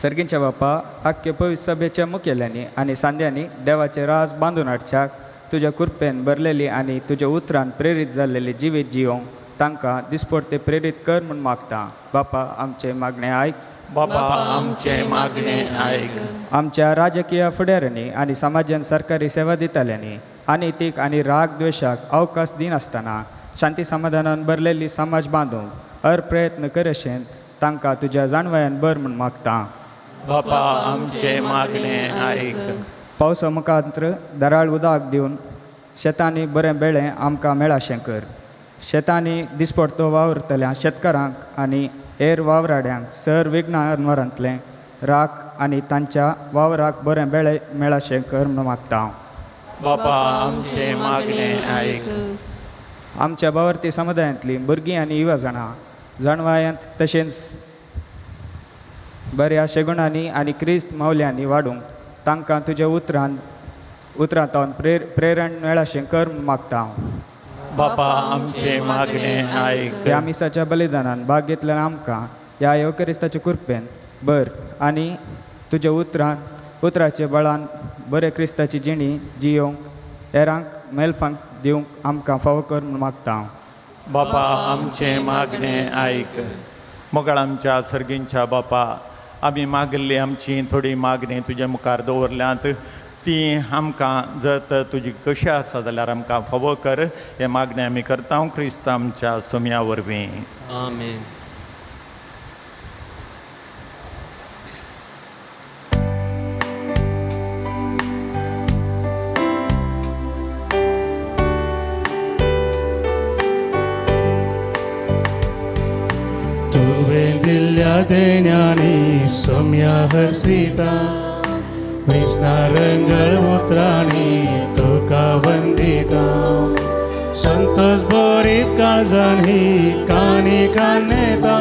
सर्गींच्या बापा, आख्खे पवित्र सभेच्या मुखेल्यांनी आनी सांद्यांनी देवाचे राज बांदून हाडच्याक तुज्या कृपेन भरलेली आनी तुज्या उतरान प्रेरीत जाल्लेली जिवीत जियोंक तांकां दिसपडते प्रेरीत कर म्हूण मागता. बापा, आमचें मागणें आयक. बाबा, आमचें मागणें आयक. आमच्या राजकीय फुडाऱ्यांनी आनी समाजान सरकारी सेवा दिताल्यांनी अनितीक आनी राग द्वेशाक अवकाश दिनासतना शांती समाधानान भरलेली समाज बांदूंक हर प्रयत्न करशेन तांकां तुज्या जाणवायान बर म्हूण मागता. बाबा, आमचें मागणें आयक. पावसा मुखांत्र दराळ उदक दिवन शेतांनी बरें बेळें आमकां मेळाशें कर. शेतांनी दिसपडतो वावुरतल्या शेतकारांक आनी हेर वावराड्यांक सर विघ्नांतलें राख आनी तांच्या वावराक बरें बेळें मेळाशें कर म्हूण मागता हांव. बाबा, आमचें मागणें आयक. आमच्या भावार्थी समुदायांतलीं भुरगीं आनी युवा जाणां जाणवायांत तशेंच बऱ्या शेगुणांनी आनी क्रिस्त मावल्यांनी वाडूंक तांकां तुज्या उतरान उतरांत प्रेरण मेळाशें कर म्हूण मागता हांव. बाबा, आमचें मागणें आयक. ह्या मिसाच्या बलिदानान भाग घेतल्यार आमकां ह्या येवक्रिस्ताच्या कृपेन बर आनी तुज्या उतरान उतराच्या बळान बरे क्रिस्ताची जिणी जियोवंक हेरांक मेलफांक दिवंक आमकां फावो कर म्हूण मागता हांव. बाबा, आमचें मागणें आयक. मोगाळ आमच्या सर्गींच्या बापा, आमी मागिल्ली आमची थोडी मागणी तुजे मुखार दवरल्यांत, ती आमकां जर तर तुजी कशी आसा जाल्यार आमकां फावो कर. हें मागणें आमी करता क्रिस्त आमच्या सोमया वरवीं. आमेन. तुवें दिल्ल्या देण्यांनी सोम्या हसिता, विस्नारंगळ उतरांनी तुका वंदिता, संतोष भरीत काळजान ही काणी कानेता.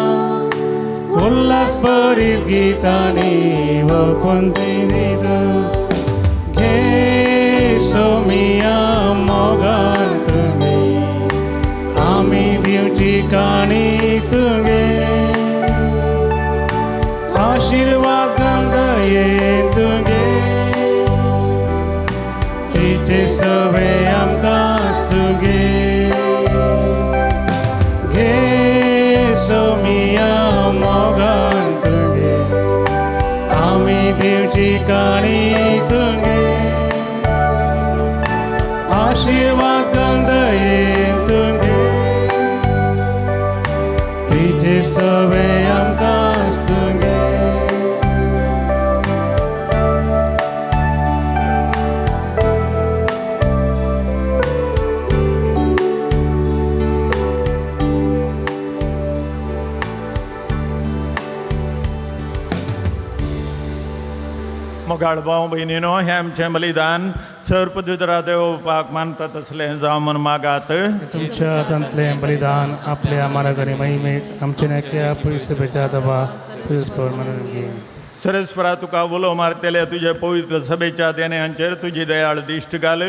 उल्हास. उडास बरीत गितांनी वखंती दिता घे सोमिया मोगान तुगे आमी दिवची काणी तुगे आशिर्वाद दये तुगे तिचे सवे आमकां तुगे घे सोमिया मोगान तुगे आमी दिवची काणी तुगे आशिर्वाद दये तुगे तिचे सवे आमकां तुगे. मोगाळ भाव भयणीनो हें आमचें बलिदान सर पवित्र देवपाक मानता तसलें जावं म्हूण मागात. तुमच्या हातांतलें बलिदान आपल्या मानागरी महिमेक आमचे नाक्या पयसुपेच्या दबा सुस्पर म्हणून घे. सरस्वरा तुका उलो मारतले तुजे पवित्र सभेच्या देण्यांचेर तुजी दयाळ दिश्ट घाल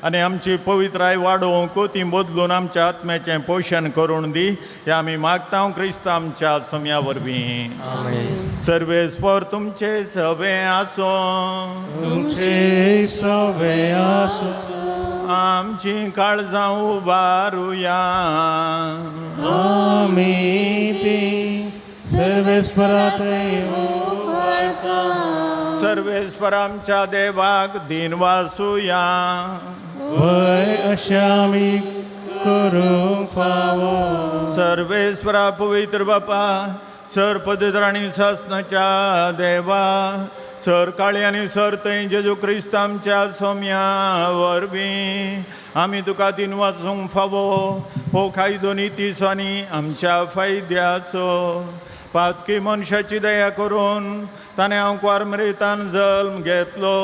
आनी आमची पवित्राय वाडोवंक ती बदलून आमच्या आत्म्याचें पोशण करून दी हें आमी मागता क्रिस्त आमच्या सम्या वरवीं. सर्वेस्पर तुमचे सवे आसूं तुमचे सवे आसूं. आमची काळजां उबारुया. आमी ती सर्वेस्परा सर्वेस्पर आमच्या देवाक दिन वासुया. वय अशें आमी करूंक फावो. सर्वेस्परा पवित्र बापा सर पवित्र आनी सासनाच्या देवा सर काळी आनी सर थंय जेजू क्रिस्त आमच्या सोम्या वरवीं आमी तुका दिन वाचूंक फावो हो कायदो नितीचो आनी आमच्या फायद्याचो. पातकी मनशाची दया करून ताणें आंकवार मरेतान जल्म घेतलो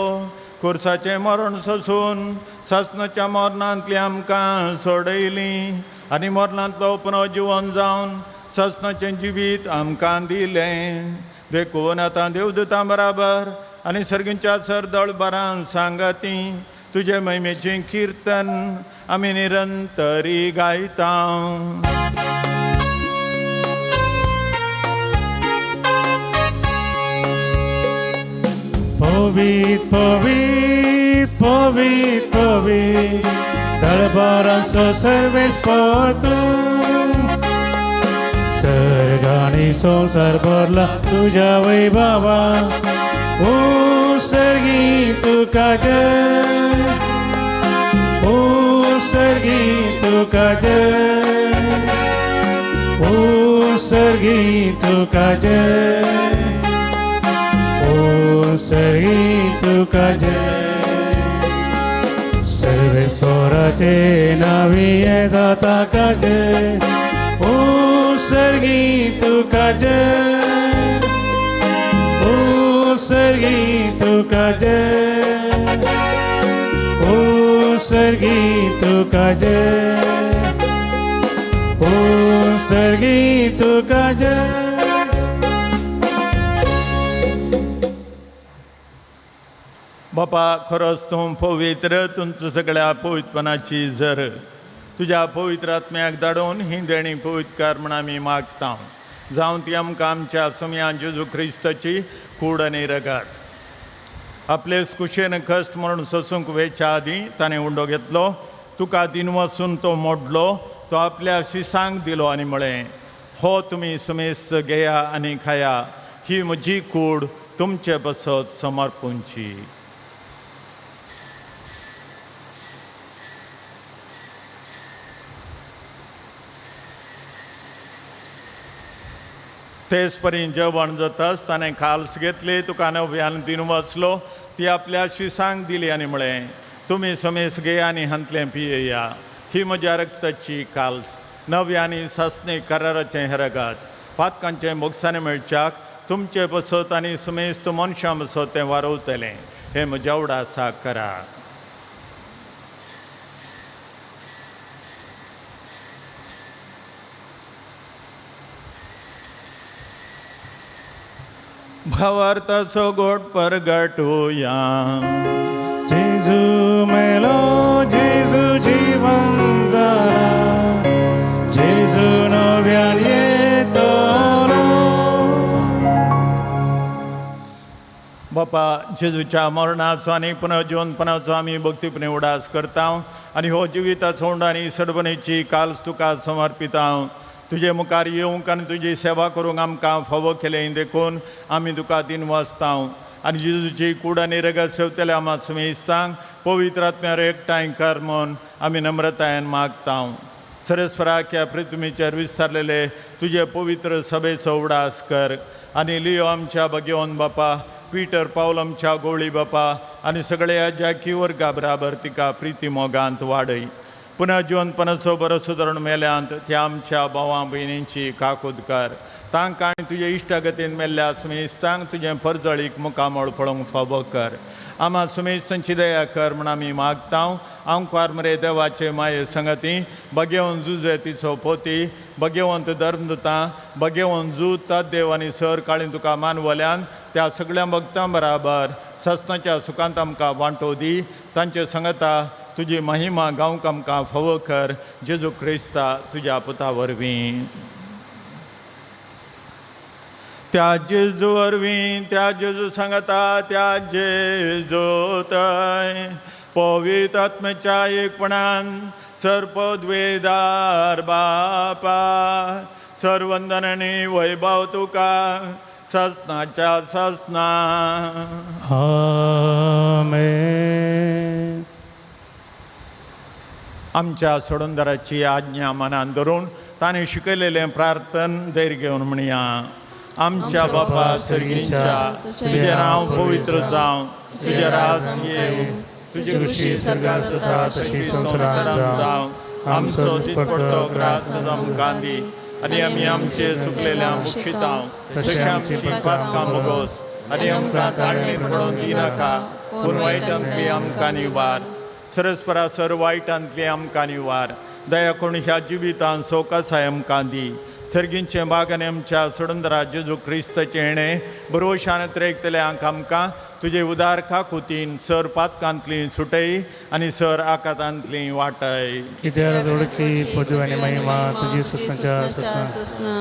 खुर्साचें मरण सोसून सासनाच्या मरणांतली आमकां सोडयली आनी मरणांतलो पुनर्जिवन जावन सासनाचें जिवीत आमकां दिलें. देखून आतां देवदूतां बराबर आनी सर्गींच्या सरदळबारान सांगाती तुजे महिमेचें किर्तन आमी निरंतरी गायता. पवीत पवीत पवीत पवीत दरबाराचो सर्वेस्पर तूं सर्ग आनी संवसार भरला तुज्या वैभवा ओ सर्गी तुका जय ओ सर्गी तुका जय ओ सर्गी तुका जय ओ सर्गी तुका जय. सर्वेस्पराचे नावी येता ताका जय ओ सर्गी तुका जय ओ सर्गी तुका जय ओ सर्गी तुका जय ओ सर्गी तुका जय. बापा खरोच तूं पवित्र तुमच्या सगळ्या पवित्रपणाची जर तुज्या पवित्र आत्म्याक धाडून ही देणी पवित्रकार म्हण आमी मागता जावं ती आमकां आमच्या सुमया जेजू क्रिस्ताची कूड आनी रगत. आपले कुशेन कश्ट म्हणून सोसूंक वेच्या आदीं ताणें उंडो घेतलो तुका दिन वचून तो मोडलो तो आपल्या शिसांक दिलो आनी म्हळें हो तुमी सुमेस्त घेया आनी खाया ही म्हजी कूड तुमचे बसत समर्पूंची. तेच परी जेवण जाताच ताणें खाल्स घेतली तुका नव्यान दिन वचलो ती आपल्या शिसांक दिली आनी म्हळें तुमी समेस घेया आनी हांतलें पियेया ही म्हज्या रक्ताची काल्स नव्या आनी सासणी कराराचें हें रगत पातकांचें मोगसाने मेळच्याक तुमचे बसत आनी समेस्त मनशां बसत तें वारवतलें हें म्हज्या उडासाक करा. भावार्थाचो गोड परगटुया. जेजू मेलो, जेजू जिवन जाला, जेजू नव्यान येतलो. बापा, जेजूच्या मरणाचो आनी पुनर्जिवनपणाचो आमी भक्तीपणे उडास करता आनी हो जिविताचो उंड आनी सडबणेची काल्स तुका समर्पिता. तुजे मुखार येवंक आनी तुजी सेवा करूंक आमकां फावो केलें देखून आमी तुका दिनवासता. आनी जेजूची कूड आनी रगत सेवतल्या आमा सुमेस्तांक पवित्र आत्म्यार एकठांय कर म्हूण आमी नम्रतायेन मागता. सरस्पराक ह्या पृथ्वीचेर विस्तारलेले तुजे पवित्र सभेचो उडास कर आनी लियो आमच्या भगेवन बापा, पीटर पावल आमच्या गोवळी बापा आनी सगळ्या जाकी वर्गा बराबर तिका प्रिती मोगांत वाडय. पुनः जिवनपणाचो बरो सुदारण मेल्यांत त्या आमच्या भावां भयणींची काकूद कर. तांकां आनी तुजे इश्टागतीन मेल्ल्या सुमेस्तांक तुजें परजळीक मुखामळ पळोवंक फावो कर. आमा सुमेस्तांची दया कर म्हूण आमी मागता. आमकार मरे देवाचे माये संगती बगेवन जुजे तिचो पोती, बगेवंत धर्मदुतां, बगेवन जूत तद्देव आनी सर काळीन तुका मानवल्यान त्या सगळ्या भक्तां बराबर सस्नाच्या सुखांत आमकां वांटो दी. तांचे संगता तुजी महिमा गावंक आमकां फावो कर. जेजू क्रिस्ता तुज्या पुता वरवीं. त्या जेजू वरवीं, त्या जेजू सांगता, त्या जेजूतय पवित्र आत्म्याच्या एकपणान सर्पद्वेदार बापा सर्वंदन आनी वैभव तुका ससनाच्या ससना. आमेन. आमच्या सोडंदराची आज्ञा मनान धरून ताणें शिकयलेलें प्रार्थन धैर्य घेवन म्हणया. आमच्या बापा सर्गींच्या, तुजें नांव पवित्र जावं, तुजें राज येवं, तुजी खुशी स्वर्गात जाता तशी संवसारांत जावं. आमचो दिसपडतो ग्रास आमकां दी आनी आमी आमचे चुकलेल्या मुक्षितां तशें आमची पातकां मोगोस आनी आमकां ताळणेर पडोवन दिनाका, पूण वायटांतली आमकां निवार. सरस्परा सर वायटांतली आमकां निवार. दया करून ह्या जिवितान सोकासाय आमकां दी. सर्गींचे बाग आनी आमच्या सोडंदरा जेजू क्रिस्ताचें हेणें बरोशान त्रेकतल्यांक आमकां तुजे उदार काकुतीन सर पातकांतली सुटय आनी सर आकातांतली वाटय. कित्याक जोडकी पदवी आनी महिमा तुजी ससनाच्या ससना.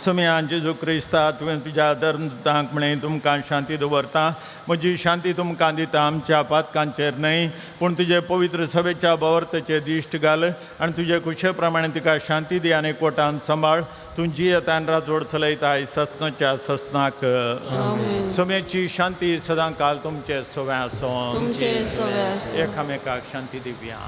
समेयान जेजू क्रिस्ता, तुवें तुज्या धर्मदुतांक म्हणें तुमकां शांती दवरता, म्हजी शांती तुमकां दिता. आमच्या पातकांचेर न्हय पूण तुजे पवित्र सभेच्या भावार्थाचेर दिश्ट घाल आनी तुजे खुशे प्रमाणे तिका शांती दी आनी कोटान सांबाळ. तूं जियेतान राजवड चलयताय ससनाच्या ससनाक. समेची शांती सदां काल तुमचे सव्या आसूं. एकामेकाक शांती दिवया.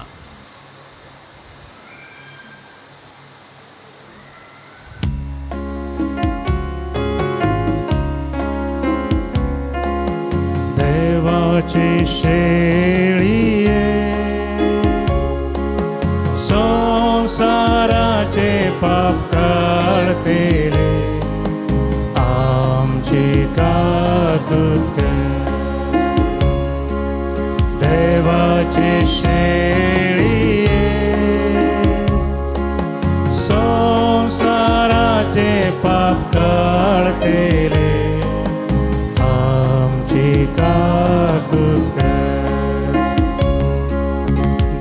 देवाची शेळीये संसाराचे पाप काडतले, आमची काकूत कर. देवाची शेळीये संसाराचे पाप काडतले, आमची काकूत कर.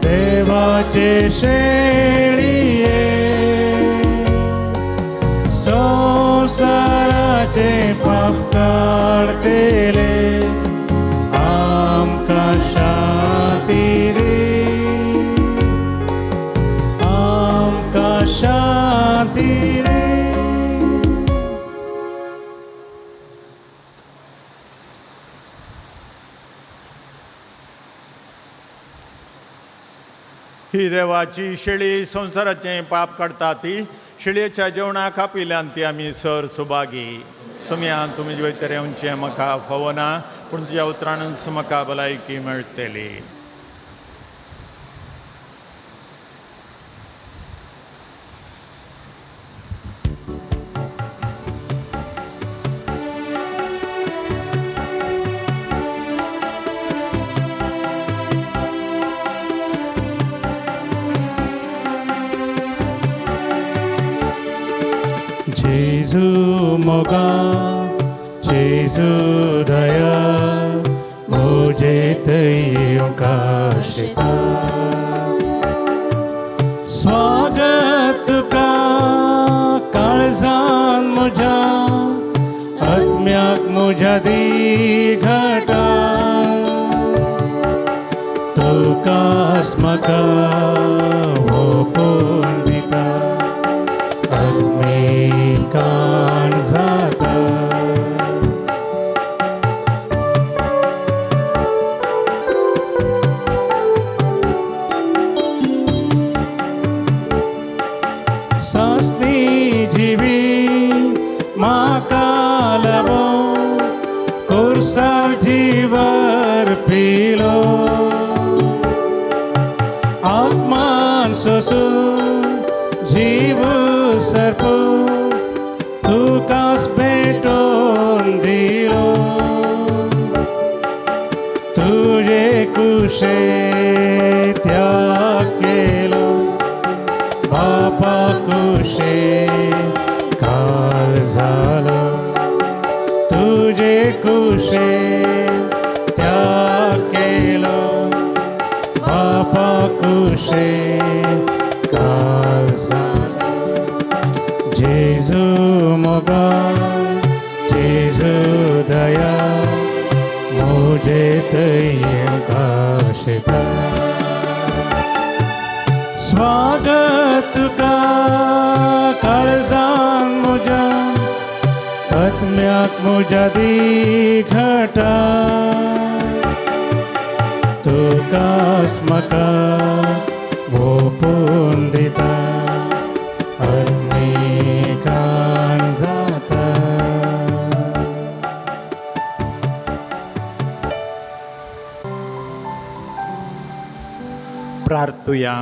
देवाचे शेळीये संसाराचे पाप काडतले, आमकां शांती दी, आमकां शांती दी. ही देवाची शेळी संवसाराचें पाप काडटा ती शेळयेच्या जेवणाक आपयल्यान ती आमी सर सुभागी. सोमयान तुमी वयतरे येवचें म्हाका फावना, पूण तुज्या उतरानच म्हाका भलायकी मेळटली. जेजू मोगा, जेजू दया मुझे तय्योकाशिता स्वागत तुका काळजान म्हज्या आत्म्याक म्हज्या दिघटा तुकास म्हाका ओपून दिता आत्मीकाण जाता. सासनी जिवी म्हाका लाबो कुर्सार जीवर पिलो आत्मान सोसून जीव सर्पू तुकास भेटोन दिलो तुजे कुशे त्याग केलो बापा कुशे काल जालो तुजे कुशे त्याग केलो बापा कुशे काल जालो. जेजू मोगा जेजू दया मुझे तय्योकाशिता स्वागत तुका काळजान म्हज्या आत्म्याक म्हज्या दिघटा तुकास म्हाका ओपून दिता आत्मीकाण जाता. प्रार्थुया.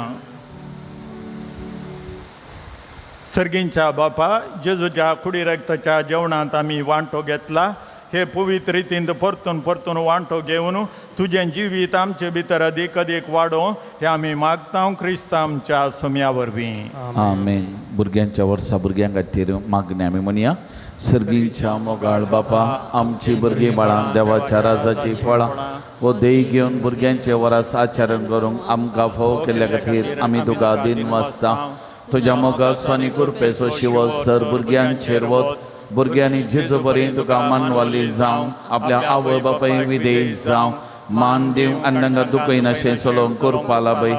सर्गींच्या बापा जेजूच्या कुडी रक्ताच्या जेवणांत आमी वांटो घेतला हे पवित्र रितीन परतून परतून वांटो घेवन तुजें जिवीत आमचे भितर अदीक अदीक वाडोवं हें आमी मागता क्रिस्त आमच्या सोम्या वरवीं. आमेन. भुरग्यांच्या वर्सा भुरग्यां खातीर मागणें आमी म्हणया. सर्गींच्या मोगाळ बापा आमची भुरगीं बाळां देवाच्या राजाची फळां वो देई घेवन भुरग्यांचे वरास आचरण करूंक आमकां फावो केल्ल्या खातीर आमी तुका दिन वाचता. तुज्या मोगाचो आनी कृपेचो शिव सर भुरग्यांचेर वत भुरग्यांनी जेजू बरी तुका मानवाली जावं आपल्या आवय बापाय विदेश जावं मान दिवंक आनी तांकां दुखयनाशें चलोवंक करपा लाभय.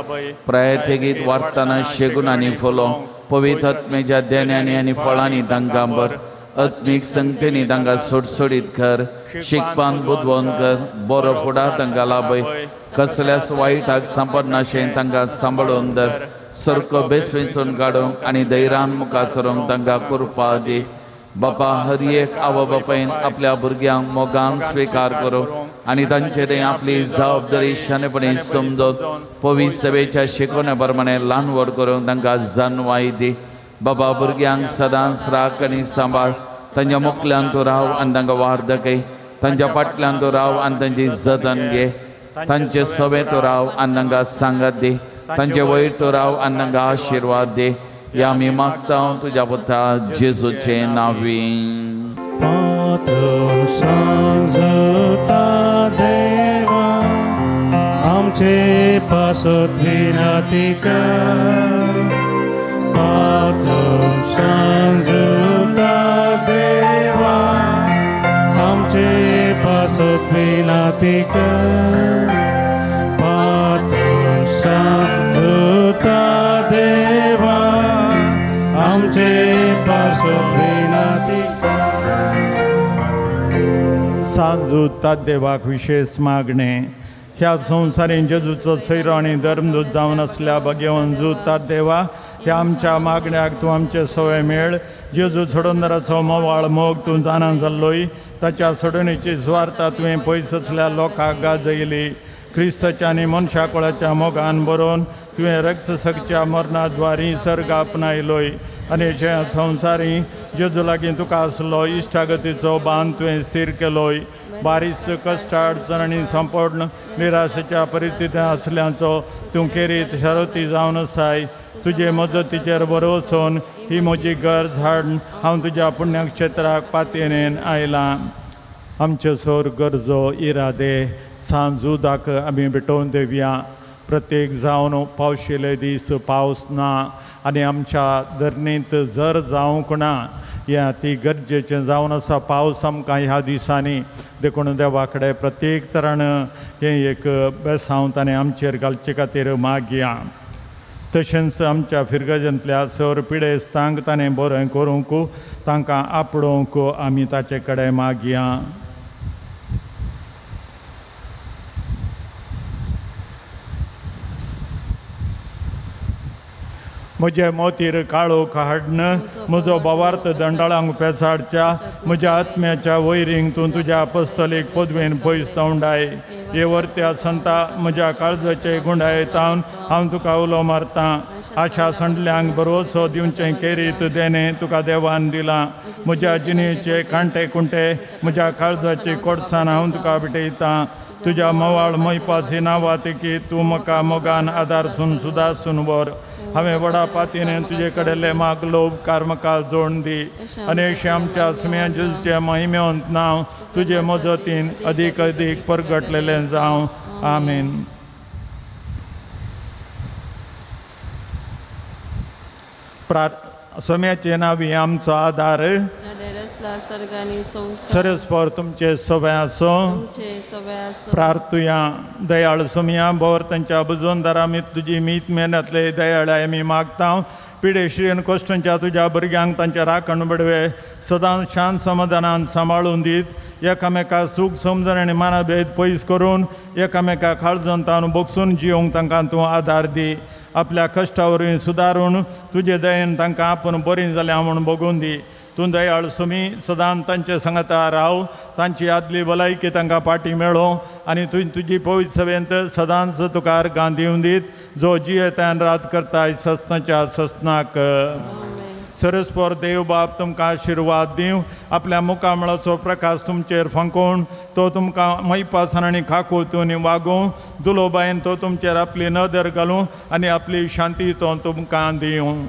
प्रायतेगीत वाडटना शेगून आनी फुलोवंक पवित्र आत्मेच्या देण्यांनी आनी फळांनी तांकां बर आत्मीक संगतेनी तांकां सोडसोडीत कर शिकपान बुदवंत कर बरो फुडार तांकां लाभय. कसल्याच वायटाक सांपडनाशें तांकां सांबाळून धर सारको बेस वेंचून काडूंक आनी धैर्यान मुखार सरूंक तांकां कृपा दी. बापा हर एक आवय बापायन आपल्या भुरग्यांक मोगान स्विकार करूं आनी तांचे ते आपली जबाबदारी शाणेपणी समजून पवित्र सभेच्या शिकवण्या प्रमाणे ल्हान व्हड करूंक तांकां जानवाय दी. बाबा भुरग्यांक सदांच राख आनी सांबाळ तांच्या मुखल्यान तूं राव आनी तांकां वार दाखय तांच्या फाटल्यान तूं राव आनी तांची जतन घे तांचे सवे तूं राव आनी तांकां सांगात दी तांचे वयर तूं राव आनी तांकां आशिर्वाद दी. ह्या आमी मागता तुज्या पुता जेजूचे नांवी. पात्रो सांजता देवा आमचे पासत विनती कर पात्रो सांजता देवा आमचे पासत विनती कर पात्रो सांजता देवा आमचे पासत विनती कर. सांजू देवाक विशेष मागणें ह्या संवसारीन जेजूचो सैरो आनी धर्मदूत जावन आसल्या भगेवन जुतात देवा ह्या आमच्या मागण्याक तूं आमचे सवय मेळ. जेजू सोडूनदाराचो मोवाळ मोग तूं जाणा जाल्लोय ताच्या सोडणीची सुवार्ता तुवें पयस आसल्या लोकांक गाजयली. क्रिस्ताच्या आनी मनशा कुळाच्या मोगान बरोवन तुवें रक्त सगच्या मरणाद्वारी सर्ग आपणायलोय आनी जे संवसारी जेजू लागीं तुका आसलो इश्टागतीचो बांद तुवें स्थीर केलोय. बारीस कश्ट अडचण आनी संपूर्ण निराशेच्या परिस्थितींत आसल्याचो तूं केरीत शरती जावन आसाय. तुजे मजतीचेर भरवसून ही म्हजी गरज हाडून हांव तुज्या पुण्यक्षेत्राक पातयेन आयलां. आमच्यो सर गरजो इरादे सांज उदक आमी भेटोवन देवया. प्रत्येक जावन पावशिले दीस पावस ना आनी आमच्या धरणींत जर जावंक ना हें ती गरजेचें जावन आसा पावस आमकां ह्या दिसांनी. देखून देवा कडेन प्रत्येक तरान हें एक बेसांव ताणें आमचेर घालचे खातीर मागया. तशेंच आमच्या फिरगजांतल्या सर पिडेस्तांक ताणें बरें करूंक तांकां आपडोवंक आमी ताचे कडेन मागया. म्हजे मोतीर काळोख हाडन म्हजो भावार्थ दंडाळांक पेसाडच्या म्हज्या आत्म्याच्या वैरींक तूं तुज्या apostolic पदवेन पयस तोंडाय. हे वर्त्या संता म्हज्या काळजाचे गुंडाय तावन हांव तुका उलो मारतां. आशा संडल्यांक भरवसो दिवचें केरीत देणें तुका देवान दिलां. म्हज्या जिणेचे कांटे कुंटे म्हज्या काळजाची कोडसान हांव तुका भेटयतां. तुज्या मवाळ मैपासी नांवा तेकी तूं म्हाका मोगान आदारसून सुदासून व्हर. हांवें व्हडा पातीन तुजे कडेन मागलो उपकार म्हाका जोडून दी आनी अशें आमच्या सुम्या जेजूचें महिमेवंत नांव तुजे मजतीन अदीक अदीक परगटलेलें जावं. आमीन. सोम्याचे नांवी आमचो आदार. सरस्पर तुमचे सगळे आसूं. प्रार्थुया. दयाळ सोमया बोर तांच्या बुजोनदारा आमी तुजी मीत मेहनतले दयाळ आमी मागता. पिडेश्री आनी कश्टांच्या तुज्या भुरग्यांक तांच्या राखण बडवे सदांच शांत समाधानान सांबाळून दीत एकामेका सूख समजण आनी मानाभेद पयस करून एकामेका काळजान तावन बोगसून जियोंक तांकां तूं आदार दी. आपल्या कश्टा वरवीं सुदारून तुजे दयेन तांकां आपूण बरीं जाल्या म्हूण बगून दी. तूं दयाळ सुमी सदांच तांचे सांगाता राव. तांची आदली भलायकी तांकां पाटी मेळो आनी तूं तुजी पवित्र सभेंत सदांच तुका अर्गां दिवन दीत जो जियेतान राज करताय सस्नाच्या सस्नाक. सरस्पर देव बाप तुमकां आशिर्वाद दिवं. आपल्या मुखामळाचो प्रकाश तुमचेर फांकोवन तो तुमकां मैपासान आनी खाकोतून वागोवं. दुलोबायन तो तुमचेर आपली नदर घालूं आनी आपली शांती तो तुमकां दिवं.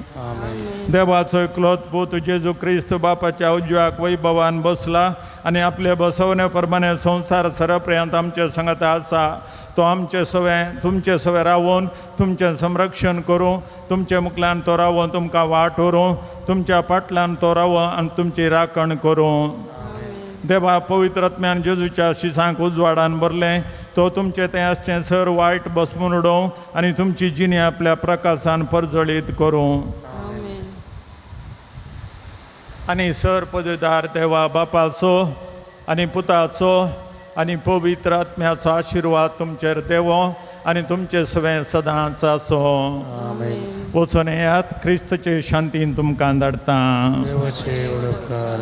देवाचो एकलोत पूत जेजू क्रिस्त बापाच्या उजव्याक वैभवान बसला आनी आपले बसवणे प्रमाणे संवसार सरपर्यंत आमचे सांगाता आसा. तो आमचे सवें तुमचे सवें रावून तुमचें संरक्षण करूं. तुमचे मुखल्यान तो रावोन तुमकां वाट व्हरूं. तुमच्या फाटल्यान तो रावो आनी तुमची राखण करूं. देवा पवित्र आत्म्यान जेजूच्या शिसांक उजवाडान भरलें तो तुमचें तें आसचें सर वायट बसमून उडोवं आनी तुमची जिणी आपल्या प्रकाशान परजळीत करूं. आनी सर पदवीदार देवा बापाचो आनी पुताचो आनी पवित्र आत्म्याचो आशिर्वाद तुमचेर देवो आनी तुमचे सवें सदांच आसूं. वचून येयात. क्रिस्तचे शांतीन तुमकां धाडटा. देवाचे उपकार.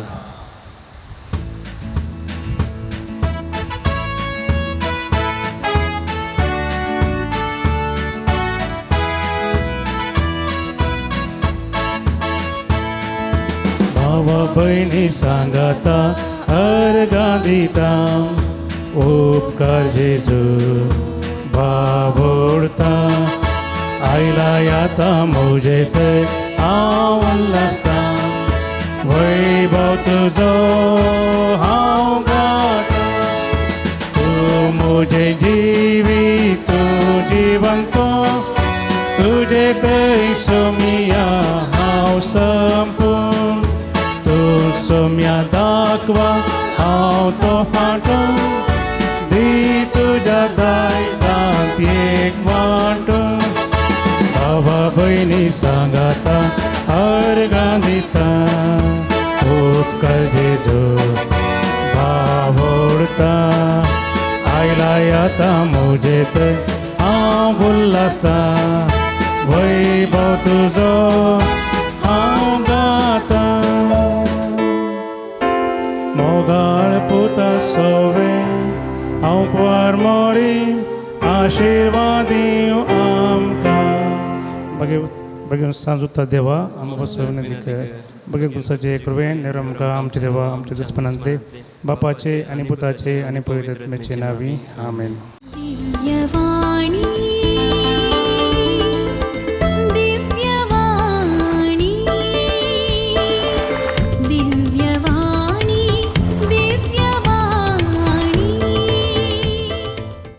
भावा भयणी सांगाता अर्गां दिता. उपकार जेजू बाबोडता. आयला याता म्हजे थंय हांव उल्लासता. वैभव तुजो हांव गाता. तूं म्हजें जिवीत तूं जिवंत तुजे थंय सोमिया हांव संपूर्ण. तूं सोम्या दाखवा हांव तो फाटो दी तुज्या दायजांत एक वांटो. भावा भयणी सांगाता अर्गां दिता. उपकार जेजू बावडता. आयला येता म्हजे थंय हांव उल्लासता. वैभव तुजो हांव गाता. मोगाळ पुता सोवे हांव कुवार मोरी आशिर्वाद दिवं आमकां. मागीर मागीर सांजुता देवा आमकां बसोवन बगे गुसाचे कृपेन नेर आमकां आमचे देवा आमच्या दुस्पनांतले बापाचे आनी पुताचे आनी पवित्र आत्म्याचे नांवी. आमेन. दिव्य